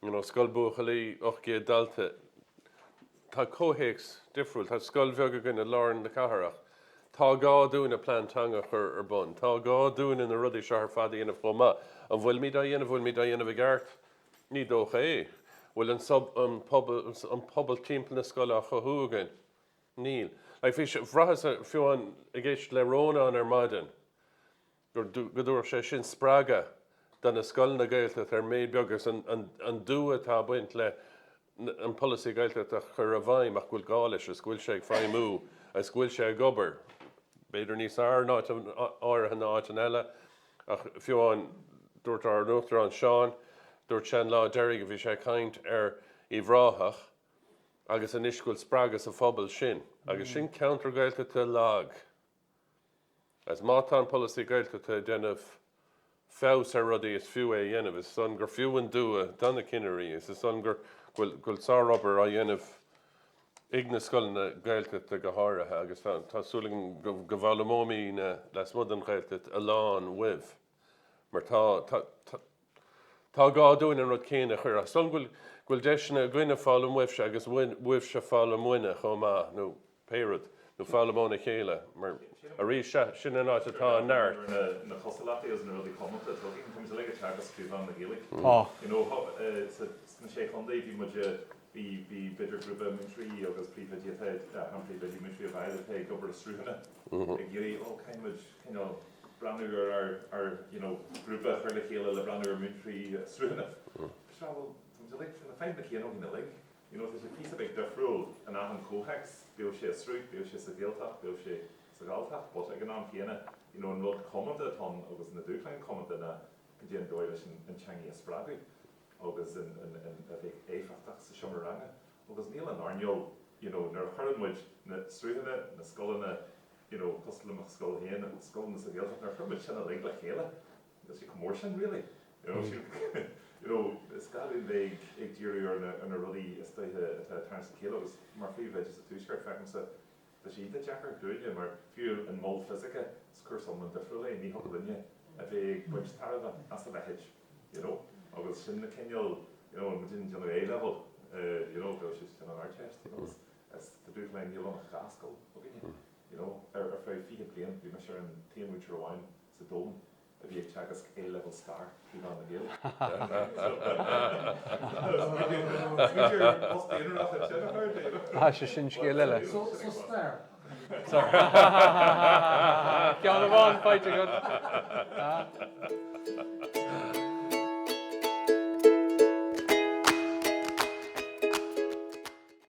You know, scoil buachaillí, 800 dalta. Tá comhthéacs difriúil. Tá scoil bheag againn i lár na cathrach. Tá gá dúinne plean teanga a chur ar bun. Tá gá dúinne na rudaí seo ar fad a dhéanamh chomh maith. An bhfuilimid á dhéanamh? Bhfuilimid á dhéanamh i gceart? Ní dócha é. Bhfuil an an pobal an pobal timpeall na scoile á chothú againn? Níl. Like bhí sé, bhraitheas fiú amháin ag éisteacht le Rónán ar maidin go go dtabharfadh sé sin spreagadh do na scoileanna Gaeltachta ar méid beag agus an an an dua atá ag baint le an polasaí Gaeltachta a chur i bhfeidhm ach go bhfuil gá leis agus go bhfuil sé ag feidhmiú agus go bhfuil sé ag obair, b'fhéidir níos fearr in áit áirithe ná áiteanna eile ach fiú amháin dúirt ár n-uachtarán Seán, dúirt sé an lá deiridh a bhí sé ag caint ar Uíbh Ráthach agus anois go bhfuil spreagadh sa phobal sin agus sin ceantar Gaeltachta lag. Agus má tá an polasaí Gaeltachta ag déanamh feabhas ar rudaí is fiú é a dhéanamh. Is dóigh liom gur fiú an dua do na cinnirí, is is dóigh liom go bhfuil go bhfuil sárobair á dhéanamh ag na scoileanna Gaeltachta go háirithe agus tá tá súil agam go go bhfoghlaimeoimidne lasmuigh den Ghaeltacht a lán uaibh mar tá tá tá Tá gá dúinn an rud céanna a chur as. Is dóigh liom go bhfuil go bhfuil deiseanna againne foghlaim uaibhse agus uaibhse foghlaim uainne chomh maith, nó pé rud, nó foghlaim óna chéile, mar arís, sea, sin an áit atá an neart. Ar na cosúlachtaí agus na rudaí comónta atá againn, tá muid uilig ag teagasc trí mheán na Gaeilge. Tá. You know, sna Sé Chontae bhí muid, bhí, bhí b'fhéidir grúpa múinteoirí agus príomhoidí atá, chan príomhoidí, múinteoirí a bhaile atá ag obair i sruthanna ag iarraidh, oh, caithfidh muid cineál, breathnú ar ár, ár, you know, grúpa a chur le chéile le breathnú ar múinteoirí sruthanna. Sea, bhuel, tá muid uilig, tá na fadhbanna céanna againn uilig. You know, tá sé píosa beag difriúil in achan chomhthéacs, bíodh sé i sruth, bíodh sé sa Ghaeltacht, bíodh sé sa Ghalltacht, but ag an am céanna, you know, an rud comónta atá ann agus na dúshláin comónta ná cad é an dóigh leis an, an teangaidh a spreagadh agus an, an, an, a bheith éifeachtach sa seomra ranga. Agus níl an earnáil, you know, nuair a chuireann muid na sruthanna, na scoileanna, you know, cosúil le mo scoil féin, scoileanna sa Ghaeltacht, nuair a chuir muid sin uilig le chéile, níl sé chomh mór sin really, you know, sílim, you know, is gá dúinn bheith ag, ag díriú ar na, ar na rudaí is dóiche atá ag tarraingt le chéile agus mar phríomhoide sa Tuaisceart, feicimse, tá sé iontach deacair dúinne mar fiú an mol fisice, is cúrsa iomlán difriúil é, ní thiocfadh linne a bheith ag baint tairbhe as a leithéid, you know, agus sin na cineál, you know, muid ag déanamh A-level, you know, bheadh siad ag déanamh an Ardteist, you know, is tá dúshláin níl ann ach dhá scoil againne, you know. Ar ar feadh 20 bliain bhí mise ar an t-aon mhúinteoir amháin sa domhan a bhí ag teagasc A-level stair trí mheán na Gaeilge. Smaointigh ar post aonarach ansin a chairde, you know. Ah, sé sin scéal eile. So, so stair. Ceann amháin faighte agat.